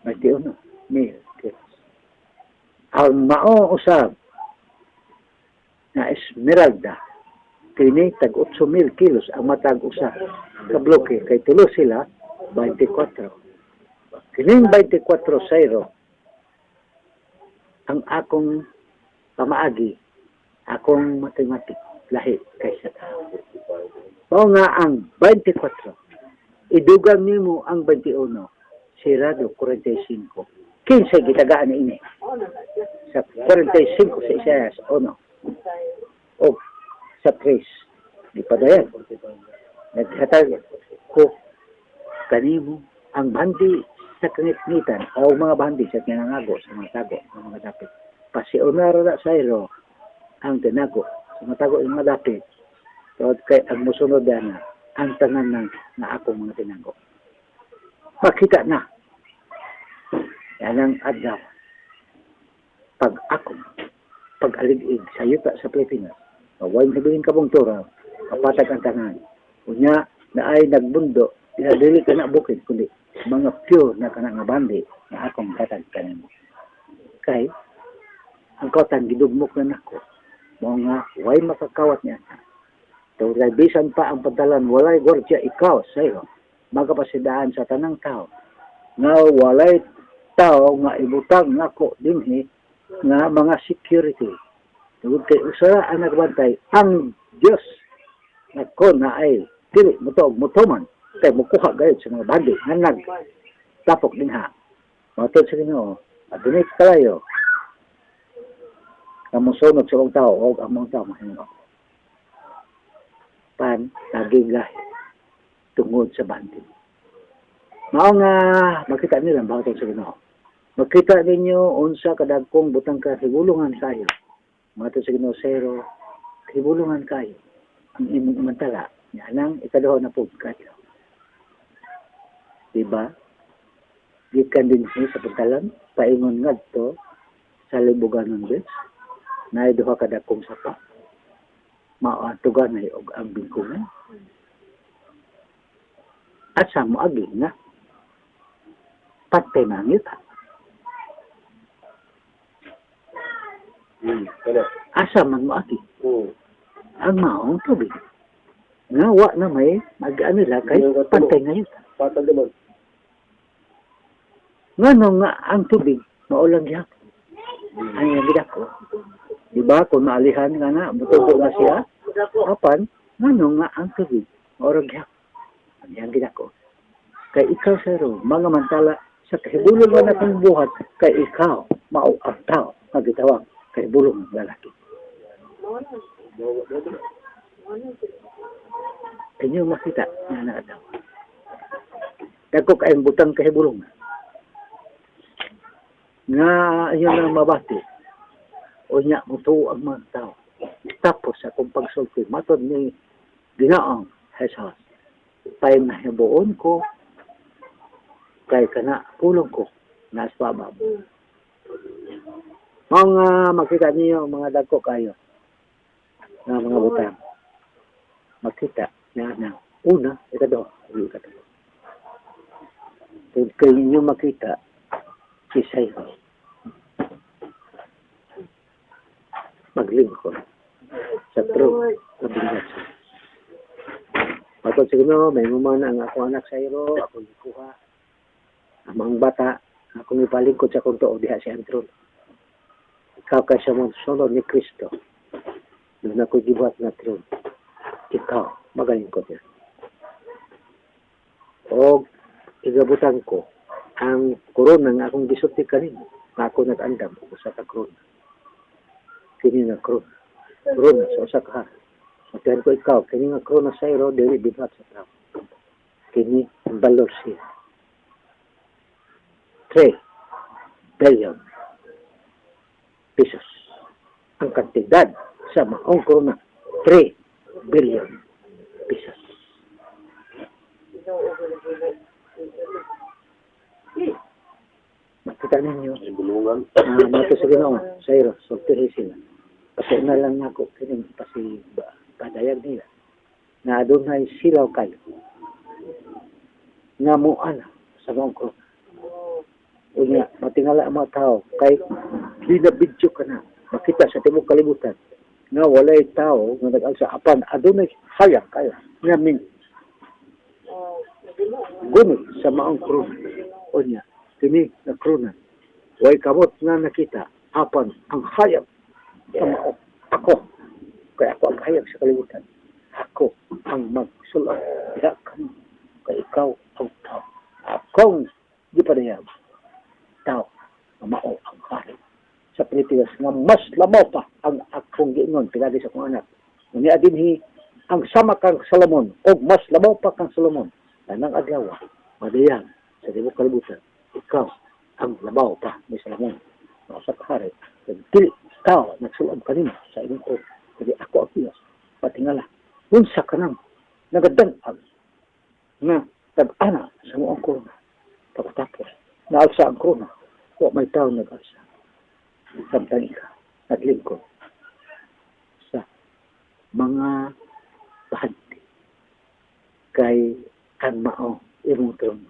21 mil kilos ang mao usab na esmeralda kini tag 8 mil kilos ang matag usa ka bloke kay tulo sila 24 kining 24 sayro ang akong pamaagi akong mathematic lahi kaysa tao mao nga ang 24 idugang nimo ang 21 sirado 45 kinsa gitagaan ni ini sa 45 sa Isaias 1 o sa 3 di padayon naghatag ko kanimo ang bandi sa kangitngitan o mga bandi sa tinangago sa mga tago ng mga dapit pasiunar na sa iro ang tinago sa mga tago ng mga dapit tungod kay ang musunod na ang tanan ng na akong mga tinago makita na yan ang adlaw. Pag ako pag-alig-ig sa yuta sa Pilipinas, way mahabilin kabungtura, kapatag ang tanan. Unya, na ay nagbundo, dili ka na bukid, kundi mga pure na kana nga bandi na akong katag kanimo. Kay, ang kawatan gidugmok na nako, mao nga way makakawat niya. Tungod kay bisan pa ang pantalan, walay gwardiya, ikaw sayo magapasidaan sa tanang tao nga walay tao nga ibutang nako dinhi nga mga security. Tungod kay usa ang nagbantay, ang Dios nako na ay dili mutuog mutuman kay mukuha gayud sa mga bandi nga nag tapok dinha. Matod sa Ginoo, adunay kalayo nga mosunod sa ubang tao og ang mga tao mahimong ako. Pan naging lahi tungod sa bandi. Mao nga makita nila ang bahatag sa Ginoo. Makita ninyo unsa kadagkong butang ka hibulungan kayo. Matod sa Ginoo zero, hibulungan kayo ang imong imantala niya nang ikaduha na pud kayo. Diba? Gikan din siya sa pantalan, paingon ngadto sa Libuganon Beach, naay duha ka dakong sapa. Mao ang tuganay og ang bingkungan. At sa moagi nga patay na ang yuta. Kana. Asa man moagi ang maong tubig. Nga wa na may mag-ano nila kay pantay nga yuta. Patag naman. Ngano nga ang tubig maulang gihapon. Ang iyang gidako. Diba kung maalihan nga na, mutubo na siya. Apan, ngano nga ang tubig maulang gihapon. Ang iyang gidako. Kay ikaw sero, mga mantala sa kahibulong nga nakang buhat, kay ikaw mao ang tao nga gitawag kahibulong ng lalaki. Inyo makita nga naadaw. Dagko kayong butang kahibulong. Nga inyo nang mabati. O nya mutuo ang mga tao. Tapos akong pagsulti, matod ni Ginoong Jesus, pay nahibuon ko, kay kana pulong ko, nasa baba. Mga makita niyo mga dagko kayo nga mga butang. Makita na na una, ikadua, ikatlo. Kung kayo ninyo makita si Sayo maglingkod sa throne sa bingatsa. Matod sa Ginoo, may mumana ang akong anak sa iro, akong gikuha. Ang mga bata, akong ipalingkod sa akong tuo diha sa trono. Ikaw kay sa mga ni Kristo. Doon ako'y gibuhat na trono. Ikaw, magalingkod niya. O igabutan ko ang korona nga akong gisulti kanimo, nga ako nag-andam og usa ka korona. Kini nga korona. Korona sa usa ka hari. Matihan ko ikaw, kini nga korona sa iro, dili bibuhat sa tao. Kini ang balor siya. 3 billion pesos. Ang kantidad sa maong korona, 3 billion pesos. Makita ninyo, Bulungan. Mato sa Ginoo, sa iro, sultihi sila. Kasi na lang nako kining pasipadayag nila na adunay silaw kayo nga muana sa maong korona. Unya, matingala ang mga tao kay ginabidyo ka na makita sa tibuok kalibutan nga walay tao nga nag-alsa apan adunay hayag kayo nga min gunit sa maong krona. Unya, kini nga krona way kamot nga nakita apan ang hayag sa mao ako kay ako ang hayag sa kalibutan. Ako ang magsulod diha kamo kay ikaw ang tao. Akong gipadayag tao nga mao ang hari sa Pilipinas nga mas lamaw pa ang akong giingon pinagi sa akong anak. Unya dinhi ang sama kang Solomon og mas lamaw pa kang Solomon tanang adlaw madayag sa tibuok kalibutan ikaw ang labaw pa ni Solomon nga usa ka hari. Dili tao nagsulob kanimo sa imong ko kundi ako ang Dios. Patingala unsa ka nang nagadan-ag nga tag-ana sa maong korona. Pagkatapos naalsa ang korona, wa may tao nag-alsa. Samtang ikaw naglingkod sa mga bahandi kay ang mao imong trono.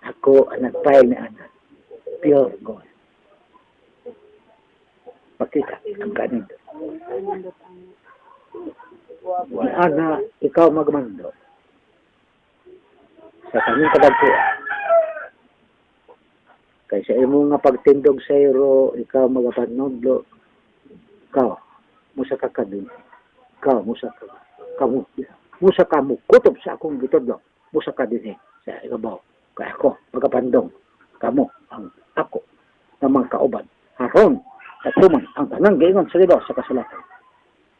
Ako ang nagpayag ni ana, pure gold. Pakita ang kanindot. Ni ana, ikaw magmando sa kaning kadagkuan. Kay sa imo nga pagtindog sa iro, ikaw magapanudlo, ikaw musa ka kadun, ikaw musa ka kamo, musa ka mo kutob sa akong gitudlo, musa ka dinhi sa ibabaw. Kay ako magapandong kamo ang ako nga mga kauban aron natuman ang tanang giingon sa Ginoo sa kasulatan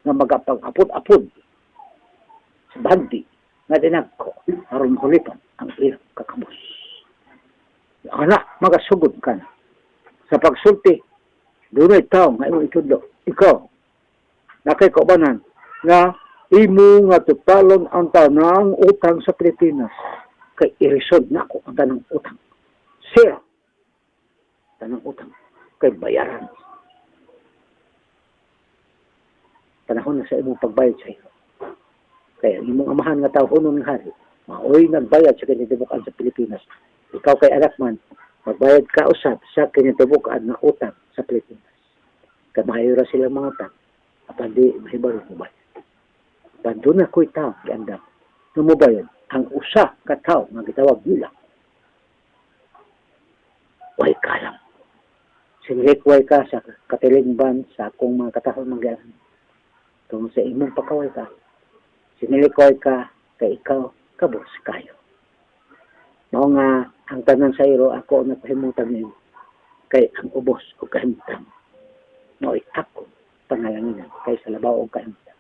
nga magapag-apod-apod sa bandi nga dinagko aron mahulipan ang ilang kakabos. Ana, magasugod ka na sa pagsulti, dunay tao nga imong itudlo, ikaw nakay kaubanan nga imo nga tutalon ang tanang utang sa Pilipinas, kay irisod na ako ang tanang utang. Zero tanang utang kay bayaran. Panahon na sa imong pagbayad sa iyo. Kay ang imong amahan nga tawhonon nga hari, maoy nagbayad sa kinitibukan sa Pilipinas. Ikaw kay anak man, magbayad ka usab sa kinitibukan nga utang sa Pilipinas. Kay maayo ra silang mga utang, apan di mahibalo mo bayad. Apan doon na ko'y tao giandam nga mobayad ang usa ka tawo nga gitawag nila. Way kalam. Sinilikway ka sa katilingban sa akong mga katahon manggian. Tungod sa imong pakaway ka, sinilikway ka kay ikaw kabos kayo. Mao nga ang tanan sa iro ako ang nagpahimutan nimo, kay ang ubos og kahimtang mao'y ako pangalanginan kay sa labaw og kahimtang.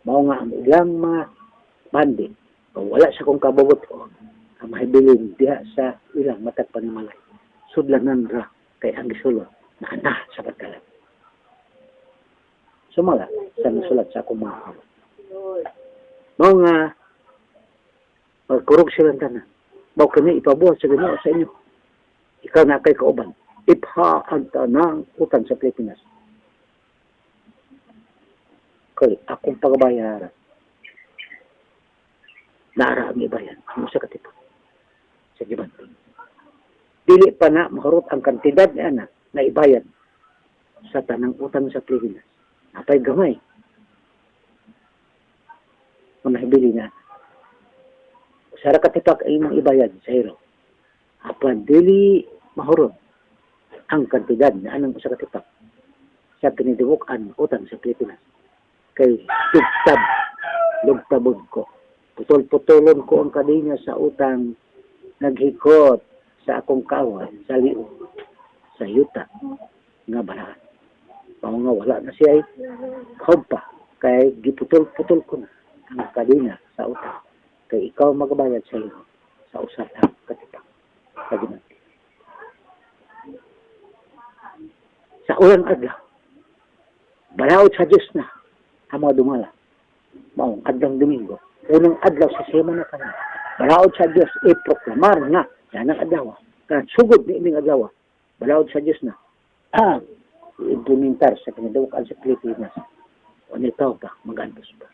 Mao nga ang ilang mga bandi wala sa kong kabubuton ang mahibilin diha sa ilang matag panimalay. Sudlanan ra kay ang gisulod na ana sa pagkalat. Sumala sa nasulat sa akong mga kawat. Mao nga pagkurog silang tanan, mao kini ipabuhat sa Ginoo sa inyo. Ikaw na kay kauban, ipha ang tanang utang sa Pilipinas. Kay akong pagabayaran, naara ang ibayan, ang usa ka tipo sa gibanting. Dili pa na mahurot ang kantidad ni ana na ibayad sa tanang utang sa Pilipinas. Apay gamay na mahibili na. Sara katipak ay imong ibayad sa iro. Apan dili mahurot ang kantidad na anang usa ka tipak sa kinidibukan utang sa Pilipinas. Kay lugtab, lugtabon ko. Putol-putolon ko ang kadinya sa utang naghikot sa akong kawan sa liog, sa yuta nga balahan. Mao nga wala na siya ay kahumpa, kay giputol-putol ko na ang kadina sa utang. Kay ikaw magabayad sa iyo sa usa lang katipak sa ginanti. Sa ulang adlaw, balaod sa Diyos na ang mga dumala. Maong adlang Domingo, unang adlaw sa semana karon. Balaod sa Diyos, iproklamar na yan ang adlaw. Kan sugod ni ining adlaw, balaod sa Diyos na ang i-implementar sa kinadukan sa Pilipinas. O nitaw pa, mag-antos pa.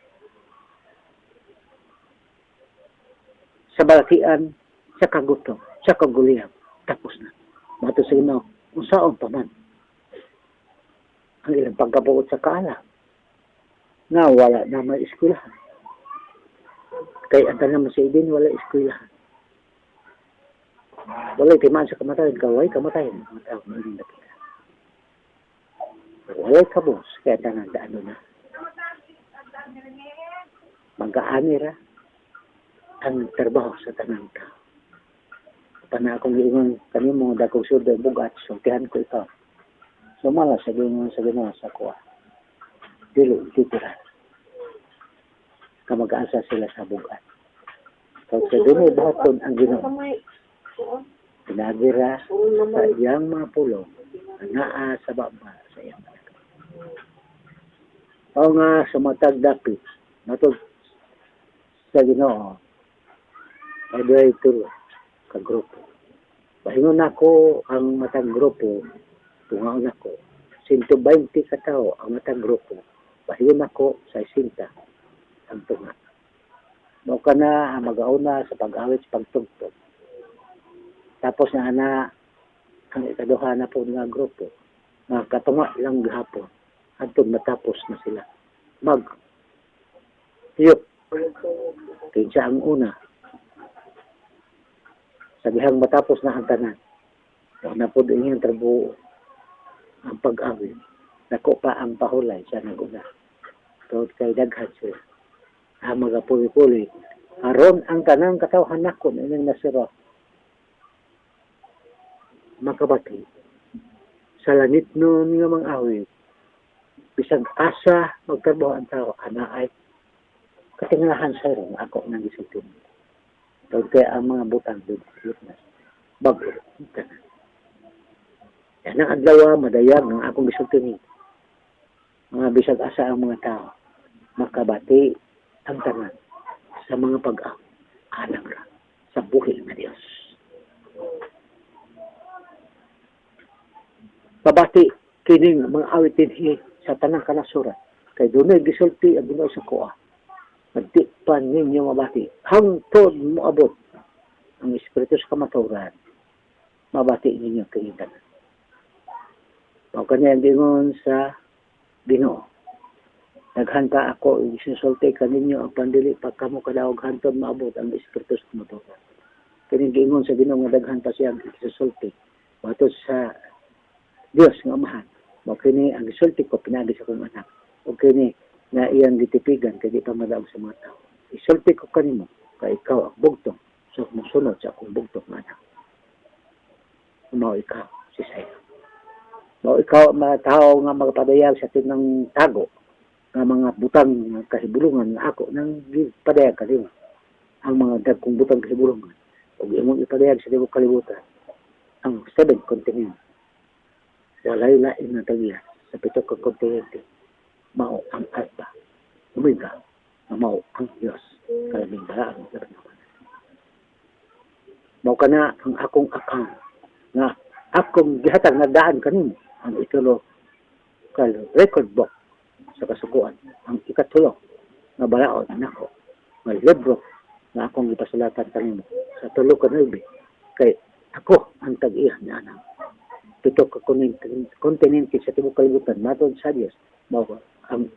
Sa balatian, sa kagutom, sa kaguliyang, tapos na. Mato sa Ginoo, unsaon pa man ang ilang pagkabuot sa kaalam nga wala na may eskwelahan. Kay ang tanan mo sa idin, wala eskwelahan. Walay timaan sa kamatayon, kaway kamatayon, mga tao na inyong dakila. Walay kabos, kaya tanan daano na. Magkaani ra ang trabaho sa tanang tao. Pana akong giingon kanimo dakong sulod bugat, sultihan ko ikaw. Sumala sa Ginoo sa Ginoo sa kuha. Dili literal. Kamag-asa sila sa bugat. Kag sa dunay buhaton ang Ginoo. Pinagira sa iyang mga pulong naa sa baba sa iyang mga. O nga sumatag dapit matod sa Ginoo ay duhay tulo ka grupo. Bahingon nako ang matag grupo, tungaon nako 120 ka tawo ang matag grupo. Pahiyon ako sa 60 ang tunga. Mao kana ang magauna sa pag-awit sa pagtugtog. Tapos na ana ang ikaduha na po nga grupo. Mga katunga lang gihapon. Hantod matapos na sila. Mag hiyop. Kinsa ang una. Sa dihang matapos na ang tanan. Wa na po din trabuo ang pag-awit. Dako pa ang pahulay sa naguna. Tungod kay daghan sila. Ang mga puli-puli. Aron ang tanang katawhan nako ining nasira. Makabati. Sa langit nun nga mga awit, bisag asa magtrabaho ang tao, ana ay katingalahan sa ron ako nang gisulti. Tungod kay ang mga butang litnas, bago tanan. Yan ang adlaw madayag ng akong gisulti ni. Mga bisag asa ang mga tao, makabati ang tanan sa mga pag-awit, alang ra sa buhi nga Dios. Pabati kining mga awit dinhi sa tanang kanasuran. Kay dunay gisulti ang Ginoo sa kuha. Di pa ninyo mabati. Hangtod moabot ang Espiritu sa kamatuoran, mabati ninyo kining tanan. Mao kani ang giingon sa Ginoo. Daghan pa ako isulti kaninyo ang pandili pa kamo kadaog hangtod maabot ang Espiritu sa kamatuoran. Kining giingon sa Ginoo nga daghan pa siya ang isulti matod sa Dios nga Amahan. Mao kini ang gisulti ko pinaagi sa akong anak. O kini na iyang gitipigan kay di pa madaog sa mga tao. Isulti ko kanimo kay ikaw ang bugtong so mosunod sa akong bugtong nga anak. Mao ikaw si Sayo. Mao ikaw ang mga tao nga magapadayag sa tinang tago nga mga butang nga kahibulungan nga ako nang gipadayag kanimo. Ang mga dagkong butang kahibulungan ug imong ipadayag sa tibuok kalibutan ang 7 continent. Walay lain na tagya sa 7 ka kontinente. Mao ang Alpha, Omega, nga mao ang Dios, kalabing balaan sa panahon. Mao kana ang akong account nga akong gihatag na daan kanimo ang itulo ka record book sa kasuguan, ang ikatulo nga balaod nako nga libro nga akong gipasulatan kanimo sa 3 ka 9 kay ako ang tag-iya niana. 7 ka kontinente sa tibuok kalibutan matod sa Dios mao ang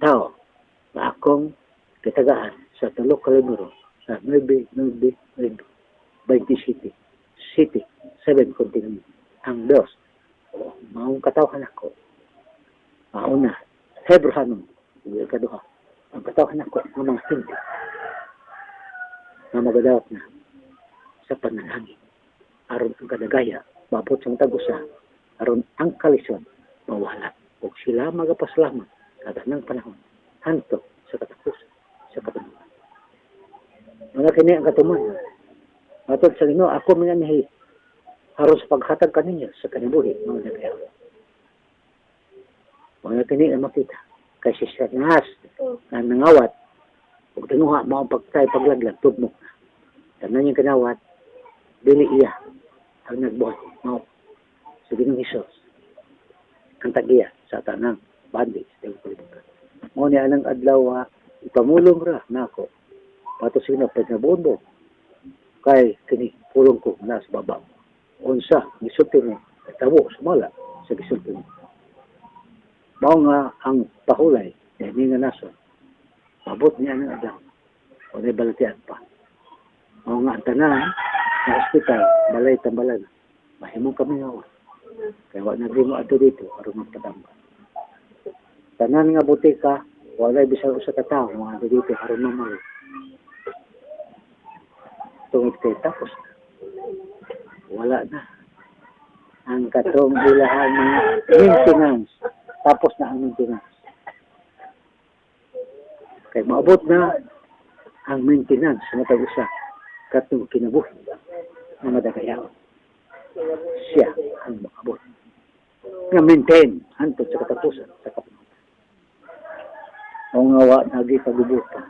tao na akong kitagaan sa 3 ka libro sa 9 9 9 27 city 7 continent ang Dios. O, maong katawhan ako mauna Hebrehanon ug ikaduha ang katawhan ako ng mga Hinti nga magadawat na sa panalangin aron ang kadagaya maabot sa matag usa aron ang kalisod mawala ug sila magapasalamat kada nang panahon hantod sa katapusan sa katuman. Mga kini ang katuman. Matod sa Ginoo ako minanhi aron sa paghatag kaninyo sa kinabuhi mga nagayaw. Mga kini ang makita kay si Satanas nga nangawat ug tinguha mao ang pagtay paglaglag tugmok na. Tanan niyang kinawat dili iya ang nagbuhat mao sa Ginoong Hesus ang tag-iya sa tanang bandi sa tibuok kalibutan. Mao ni anang adlaw ipamulong ra nako pato sa Ginoo pagnabuon kay kini pulong ko na sa baba. Unsa gisulti mo tabo sumala sa gisulti mo. Mao nga ang pahulay ni nga nason mabot niya ang adlaw o may balatian pa. Mao nga ang tanan sa ospital balay tambalan mahimong kami nga kay wa na mo adto dito aron magpatambal. Tanan nga butika walay bisan usa ka tawo nga adto dito aron mamali. Tungod kay tapos na. Wala na. Ang katong ilahan mga maintenance. Tapos na ang maintenance. Kay maabot na ang maintenance sa matag usa katong kinabuhi nga madagayaw. Siya ang maabot. Nga maintain hantod sa katapusan sa kapunutan. Mao nga wa nagi pagubuta.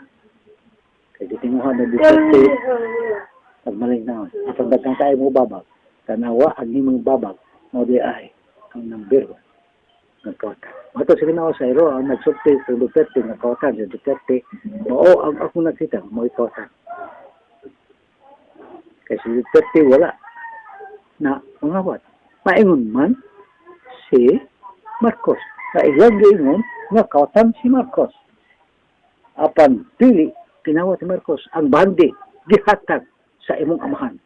Kay gitinguha na Duterte pagmalinaw. Ang pagdagang tayo mo babag, tanawa ang imong babag, mo di ay ang number 1 Nga kawatan. Mato sa Ginoo sa iro ang nagsulti sa Duterte nga kawatan sa Duterte, mao ang akong nakita mo'y kawatan. Kay si Duterte wala na mangawat. Maingon man si Marcos. Sa iyang giingon nga kawatan si Marcos. Apan dili kinawat si Marcos ang bandi gihatag sa imong amahan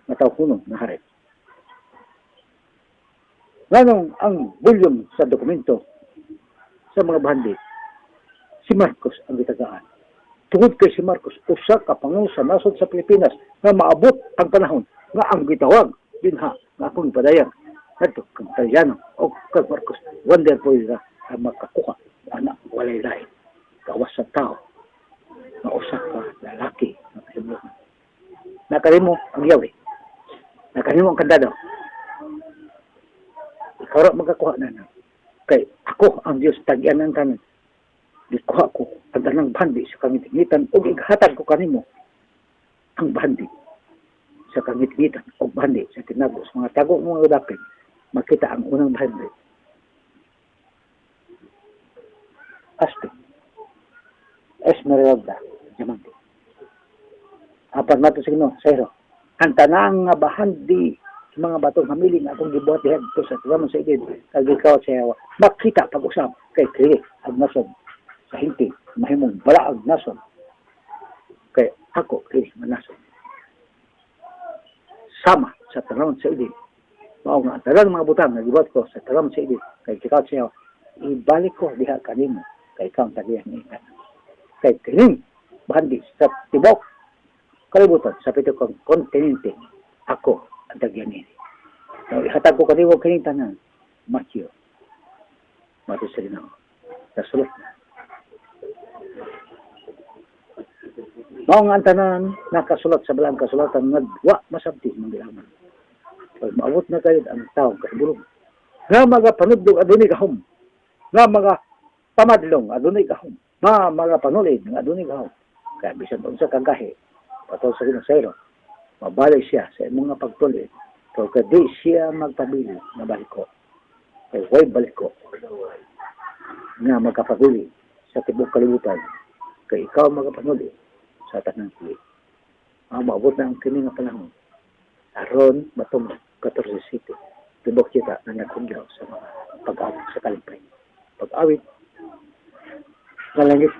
nga tawo kuno nga hari. Nganong ang volume sa dokumento sa mga bandi si Marcos ang gitagaan. Tungod kay si Marcos usa ka pangulo sa nasod sa Pilipinas nga maabot ang panahon nga ang gitawag dinha nga akong ipadayag ngadto kang Tallano o kang Marcos, wonderful ra ang makakuha ana walay lain gawas sa tao nga usa ka lalaki nga kahibulongan. Nakalimo ang yawi. Nakalimo ang kandado. Ikaw ra makakuha na na. Kay ako ang Dios tagyan ang tanan. Gikuha ko ang tanang bandi sa kangitingitan ug ighatag ko kanimo ang bandi sa kangitingitan og bandi sa tinago sa mga tago mga dapit makita ang unang bandi. Aspik, esmeralda, diamante. Apan mato sa Ginoo, sa ang tanang nga bahandi sa mga batong hamili nga akong gibuhat diha dito sa tuwaman sa Eden, kag gikawat sa Yawa, makita pag-usab kay kini ang nasod sa hinti, mahimong balaag nasod. Kay ako kini manasod. Sama sa tanan sa Eden. Mao nga ang tanang mga butang nga gibuhat ko sa tanan sa Eden, kay gikawat sa Yawa, ibalik ko diha kanimo kay ikaw ang tagiyan ni tanan. Kay kining bahandi sa tibok kalibutan sa pito kang kontinente, ako ang tagyan nini. So, ihatag ko kanimo kining tanan, Matthew. Matthew sa Ginoo. Nasulat na. Mao nga ang tanan nakasulat sa balang kasulatan nga wa masabti mang gilaman. Pag maabot na kayo ang taong kahibulong. Nga mga panudlong adunay gahom. Nga mga pamadlong adunay gahom. Nga mga panulid nga adunay gahom. Kaya bisan unsa kang gahi, patol sa Ginoo sa mabalik siya sa imong nga pagtuloy. Pero kay di siya magpabili nga baliko. Kay way baliko nga magkapabili sa tibok kalibutan. Kay ikaw magapanuli sa tanang tuli. Ang maabot na ang kini nga panahon. Aron matumod 14 city. Tibok kita na nagkundlaw sa mga pag-awit sa kalipay. Pag-awit nga langit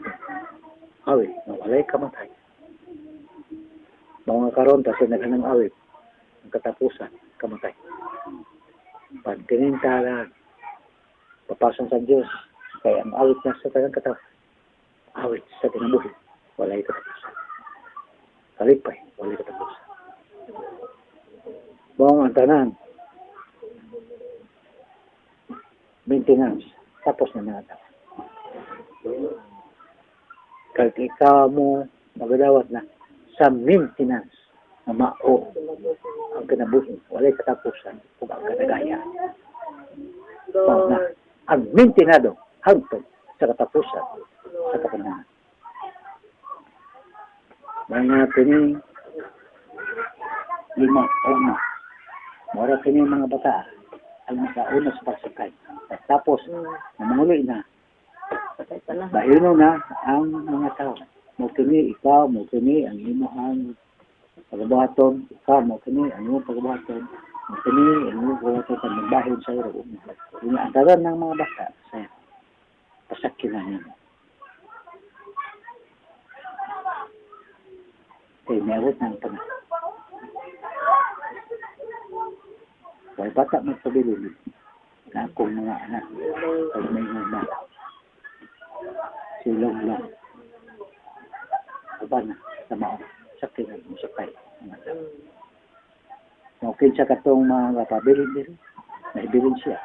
awit nga walay kamatay. Mga karon ta sa naghanang awit ang katapusan kamatay. Pagkinintalan papasan sa Dios kay ang awit na sa tanang katawan, awit sa kinabuhi walay katapusan. Kalipay walay katapusan. Buong ang tanan maintenance tapos na mga tao. Kahit ikaw mo magadawat na sa maintenance na mao ang kinabuhi, walay katapusan ug ang kadagaya. Mao na ang maintenado hangtod sa katapusan sa kapanahon. Mga kini lima ugma, mora kini mga bata ang makauna sa pagsakay. Tapos namanguli na, bahino na ang mga tao. Mo kini ikaw, mo kini ang imuhang pagbuhaton, ikaw mo kini ang imong pagbuhaton, mo kini ang imong pagbuhaton pag magbahin sa iro. Ang tanan ng mga bata sa pasakin na nimo. Kay meron ng panahon. Kaya bata magpabili na akong mga anak pag may mga silong lang. Aba na, sa mao, sakit ang musakay. Okay siya katong mga pabilin diri, naibilin siya.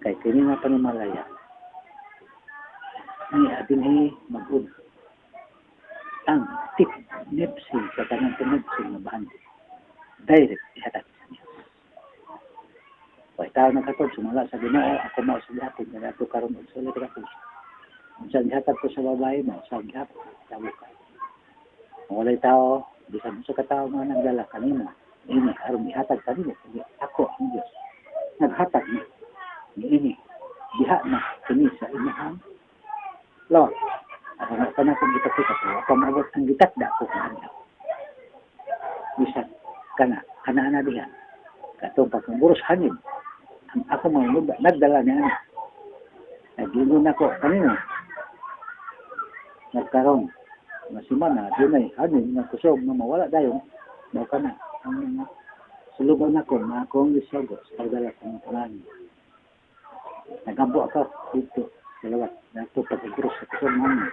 Kay kini nga panimalaya. Ni adinhi mag-una. Ang tip nipsi sa tanang tinipsi nga bahandi. Direct ihatag sa Diyos. Kaya tao nagkatod, sumala sa Ginoo, ako mao sa gihapon, ngadto karon og sulit ka puso. Unsa gihatag ko sa babae mo, sa gihapon, tawo ka. Kung walay tao, bisan unsa ka tawo nga nagdala kanimo, ini aron ihatag kanimo, kundi ako ang Dios. Naghatag ni niini Diha na kini sa inyang lawak. Aron pa na kung ipakita ko, ako maabot ang gitakda ko kung ano. Bisan kana, kana na diha. Katong pagkaburos hangin, ang ako mga luba, nagdala niya ana. Nag-ingon ako kanino. Nagkaroon, masimana, dunay hangin nga kusog nga mawala dayon, mao kana ang mga suluban ako na akong gisogo sa pagdala sa mga panangin. Nagambo ako dito sa lawat, nato pagkaburos sa kusog nga hangin.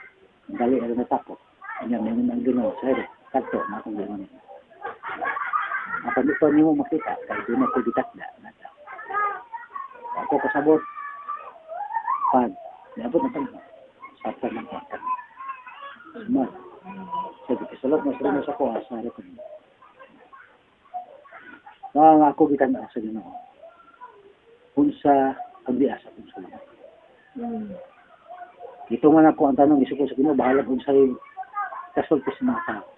Dali ang natapos. Anya, may ang Ginoo sa ere. Kadto na akong ginoo. Apan di pa nimo makita kay di na ko gitakda. Ako kasabot pag niabot na panahon sa panang kwanta. Sumad. Sa gipisulat na sa sa kuha sa record. Nga ako gitan-aw sa Ginoo. Unsa ang biya sa akong sulod. Ito man ako ang tanong isuko sa Ginoo, bahala kung sa'yo kasulti sa mga tao.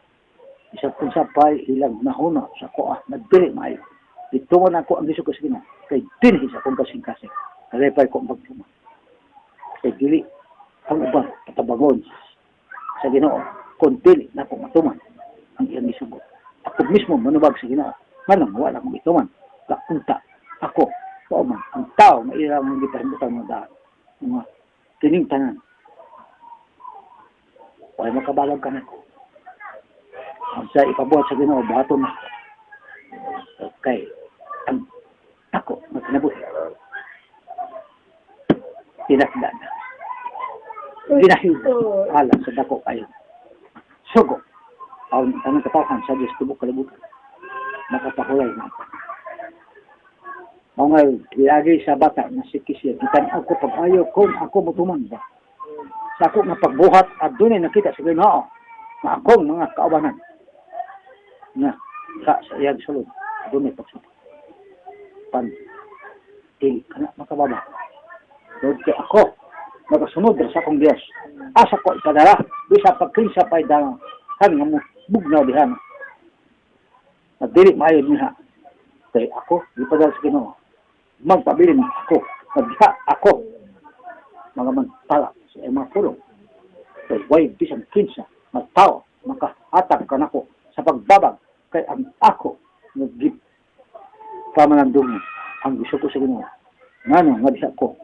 Isa kung sa pay ilang nahuna sa kuha, nagdili maayo. Ito man ako ang gisuko sa Ginoo, kay dinhi sa akong kasing-kasing. Kalipay ko ang pagtuma. Kay dili ang uban patabagon sa Ginoo, kung dili na ako matuman ang iyang gisugo. Ako mismo manubag sa Ginoo, nganong wala akong gituman. Kaunta ako, mao man ang tao nga ilang gipahimutan mga daan, mga kining tanan. Way makabalag ka na. Ang sa ipabuhat sa Ginoo, buhaton na. Okay. Ang ako nga kinabuhi. Tinakda na. Ginahimo alang sa dako kayo. Sugo. Ang tanang katawhan sa Diyos tibok kalibutan. Makapahulay na. Mao nga giagi sa bata na si Kisir, gitan-aw ko pag-ayo kung ako motuman ba. Sa ako nga pagbuhat adunay nakita sa Ginoo nga akong mga kaubanan nga ka sa iyang sulod adunay pagsupot. Pan dili kana makababa. Tungod kay ako nagasunod sa akong Dios. Asa ko ipadala bisa pag kinsa pa'y dang han nga mo bugnaw diha. Na dili maayo niha. Kay ako gipadala sa Ginoo. Magpabilin ako, nagdiha ako mga mantala sa iyang mga pulong. Kay way bisan kinsa nga tao makahatag kanako sa pagbabag kay ang ako nagip pamanandungan ang gusto ko sa Ginoo. Ngano nga diha ko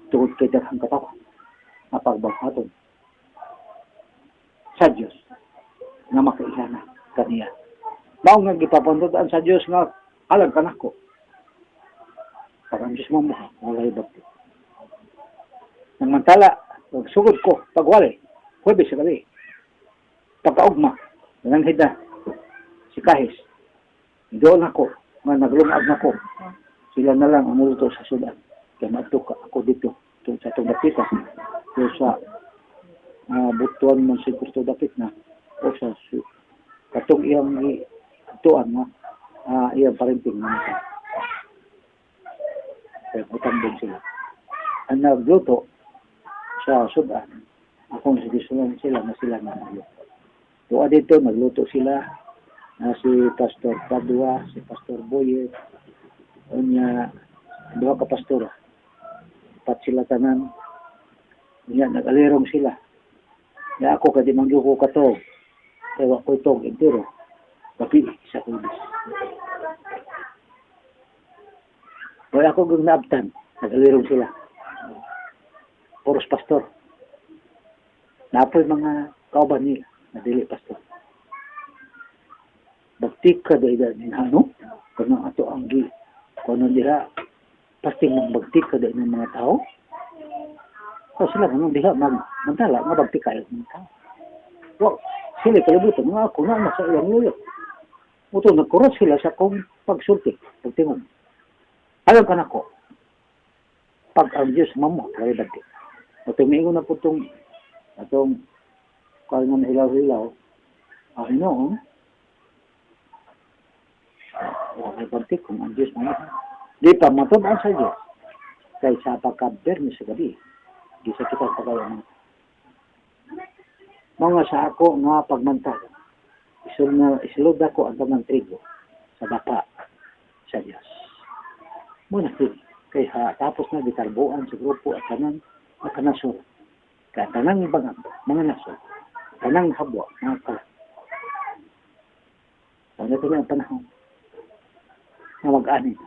tungod kay daghang katawhan nga pagbanghaton sa Dios nga makaila na kaniya. Mao nga gipapantod-an sa Dios nga alang kanako. Pag ang Dios mamuha, walay bagti. Nangmantala, pagsugod ko, pagwali, Huwebes sa gabi. Pagkaugma, nananghid na, si Kahis. Doon ako, nga naglungag na ko. Sila na lang ang muluto sa sudan. Kaya maadto ka ako dito, doon sa itong dapita, doon sa butuan man siguro ito dapit na, o sa katong iyang ituan nga, iyang parenting na ito. Kaya utang din sila. Ang nagluto sa sudan, akong suggestion sila na sila na nagluto. Doon dito, nagluto sila na si Pastor Padua, si Pastor Boyet, unya duha ka pastora. Pat sila tanan. Unya nag-alirong sila. Nya ako kay di man gyud ko katog. Kay wa ko'y tog entero. Gabi sa Huwebes. Wala ako gyud naabtan, nag-alirong sila. Puros pastor. Napoy mga kauban nila na dili pastor. Bagtik ka dahil dahil ano? Kano ato ang gi. Kano diha, pasting magbagtik ka dahil ng mga tao. O sila, kano diha, magmantala, mabagtik kayo ng mga tao. Well, sila kalibutan, mga ako na, nasa ilang luyo. Uto, nagkurot sila sa kong pagsulti, pagtingog. Alam ka na ko, pag ang Diyos mamo, wala bagtik. O tumingon na po itong, atong, kaya nga hilaw-hilaw, ang Hinoon, wala bagtik kung ang Diyos mamo. Di pa matun-an sa Diyos. Kay sa pagka-Biyernes sa gabi, di sa kita pagkaya mga mga sa ako nga pagmantala. Isulod ako ang tamang trigo sa dapa sa Diyos. Muna, kini. Kay ha, tapos na gitarbuan sa grupo at tanan nakanasor. Kaya tanang bangag, mga nasor. Tanang habwa, mga kalat. Ano ito ang panahon na mag-ani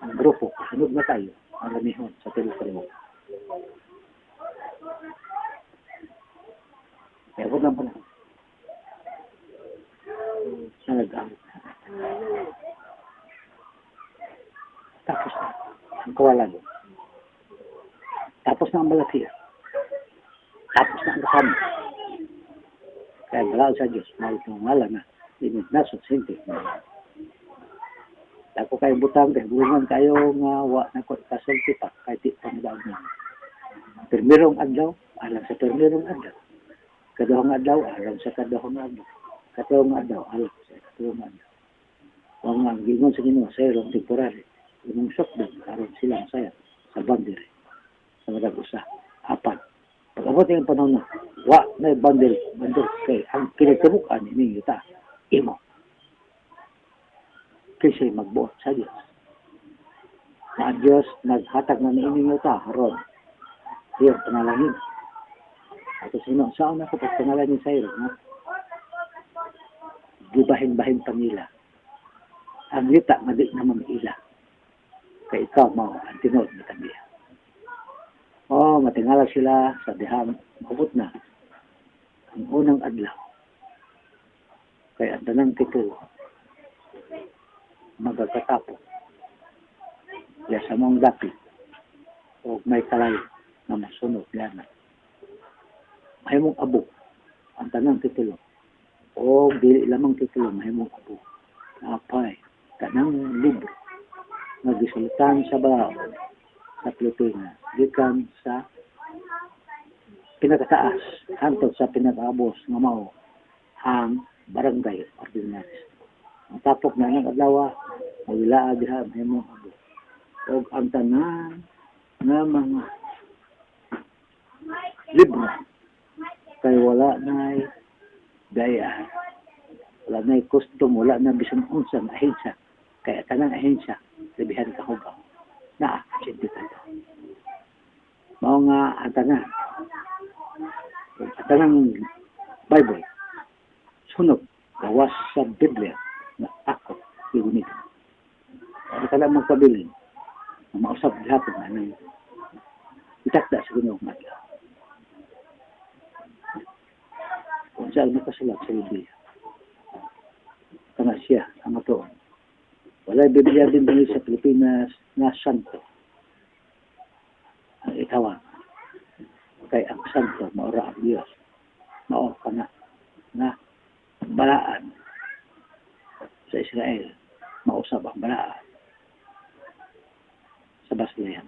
ang grupo, sunod na tayo ang lamihon sa tilup-tilup. Kaya huwag lang panahon na nag-amit na. Tapos na ang kawalan. Tapos na ang balatiya. Tapos na ang kasama. Kaya balaan sa Diyos, mahal itong ngalan na inignaso, sinti. Dako kayo butang, kay bulungan kayo nga wa na ko ikasulti pa, kahit di pa nadaog na. Pirmirong adlaw, alang sa pirmirong adlaw. Kaduhang adlaw, alang sa kaduhang adlaw. Katuhang adlaw, alang sa katuhang adlaw. Wa nga ang gingon sa Ginoo sa irong temporary. Imong sukdon, karon silang saya sa bandiri. Sa matag usa, apat. Pag abot yung panahon na, wa na bandiri, bandiri kay ang kinagtumukan ini yuta, imo. Kaysa magbuot sa Diyos. Na ang Diyos naghatag na niining yuta, aron. Diyo, panalangin. Ato sa Ginoo, saan ako pagpangalangin sa iyo, no? Gibahin-bahin pa nila. Ang yuta nga di naman ila. Kay ikaw mao ang tinuod nga tagbiya. Oh, matingala sila sa dihang maabot na ang unang adlaw. Kay ang tanang titulo magagkatapos ya sa mong dapit o may kalayo na masunod yana. Mahimong abo ang tanang titulo o dili lamang titulo mahimong abo. Apay tanang libro nga gisulatan sa balaod sa Pilipinas gikan sa pinakataas hangtod sa pinakaabos nga mao ang barangay ordinance. Ang tapok na ang adlaw, mawilaa diha mahimong abo. Og ang tanan nga mga libro kay wala nay daya, wala nay custom, wala na bisan unsa nga ahensya. Kaya tanang ahensya labihan ka hugaw. Naa, sinti tayo. Mao nga ang tanan. Ang tanang Bible sunog gawas sa Biblia na ako gigunitan. Ang tanan magpabilin na mausap gihapon na nang itakda sa Ginoo nga adlaw. Kung saan nakasulat sa Biblia, kana siya ang matuon. Walay Biblia din dili sa Pilipinas nga santo ang itawag. Kay ang santo maura ang Dios. Mao kana nga balaan sa Israel, mausab ang balaan sa Basulayan.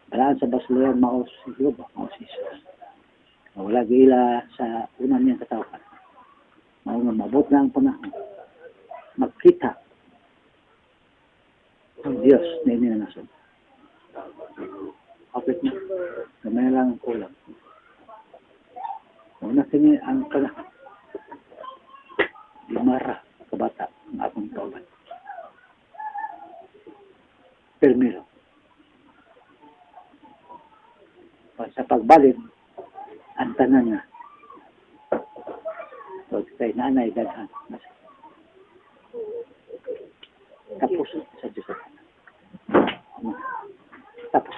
Balaan sa Basulayan mao si Jehovah, mao si Jesus. Wala gila sa unang niyang katawhan. Mao nga mabot na ang panahon magkita ang Diyos na ininanason. Kapit na. Gamay lang ang kulang. Una kini ang panahon. Limara kabata ang akong kauban. Permiro. Sa pagbalik, ang tanan na. So, kay nanay daghan. Tapos sa Diyos. Tapos.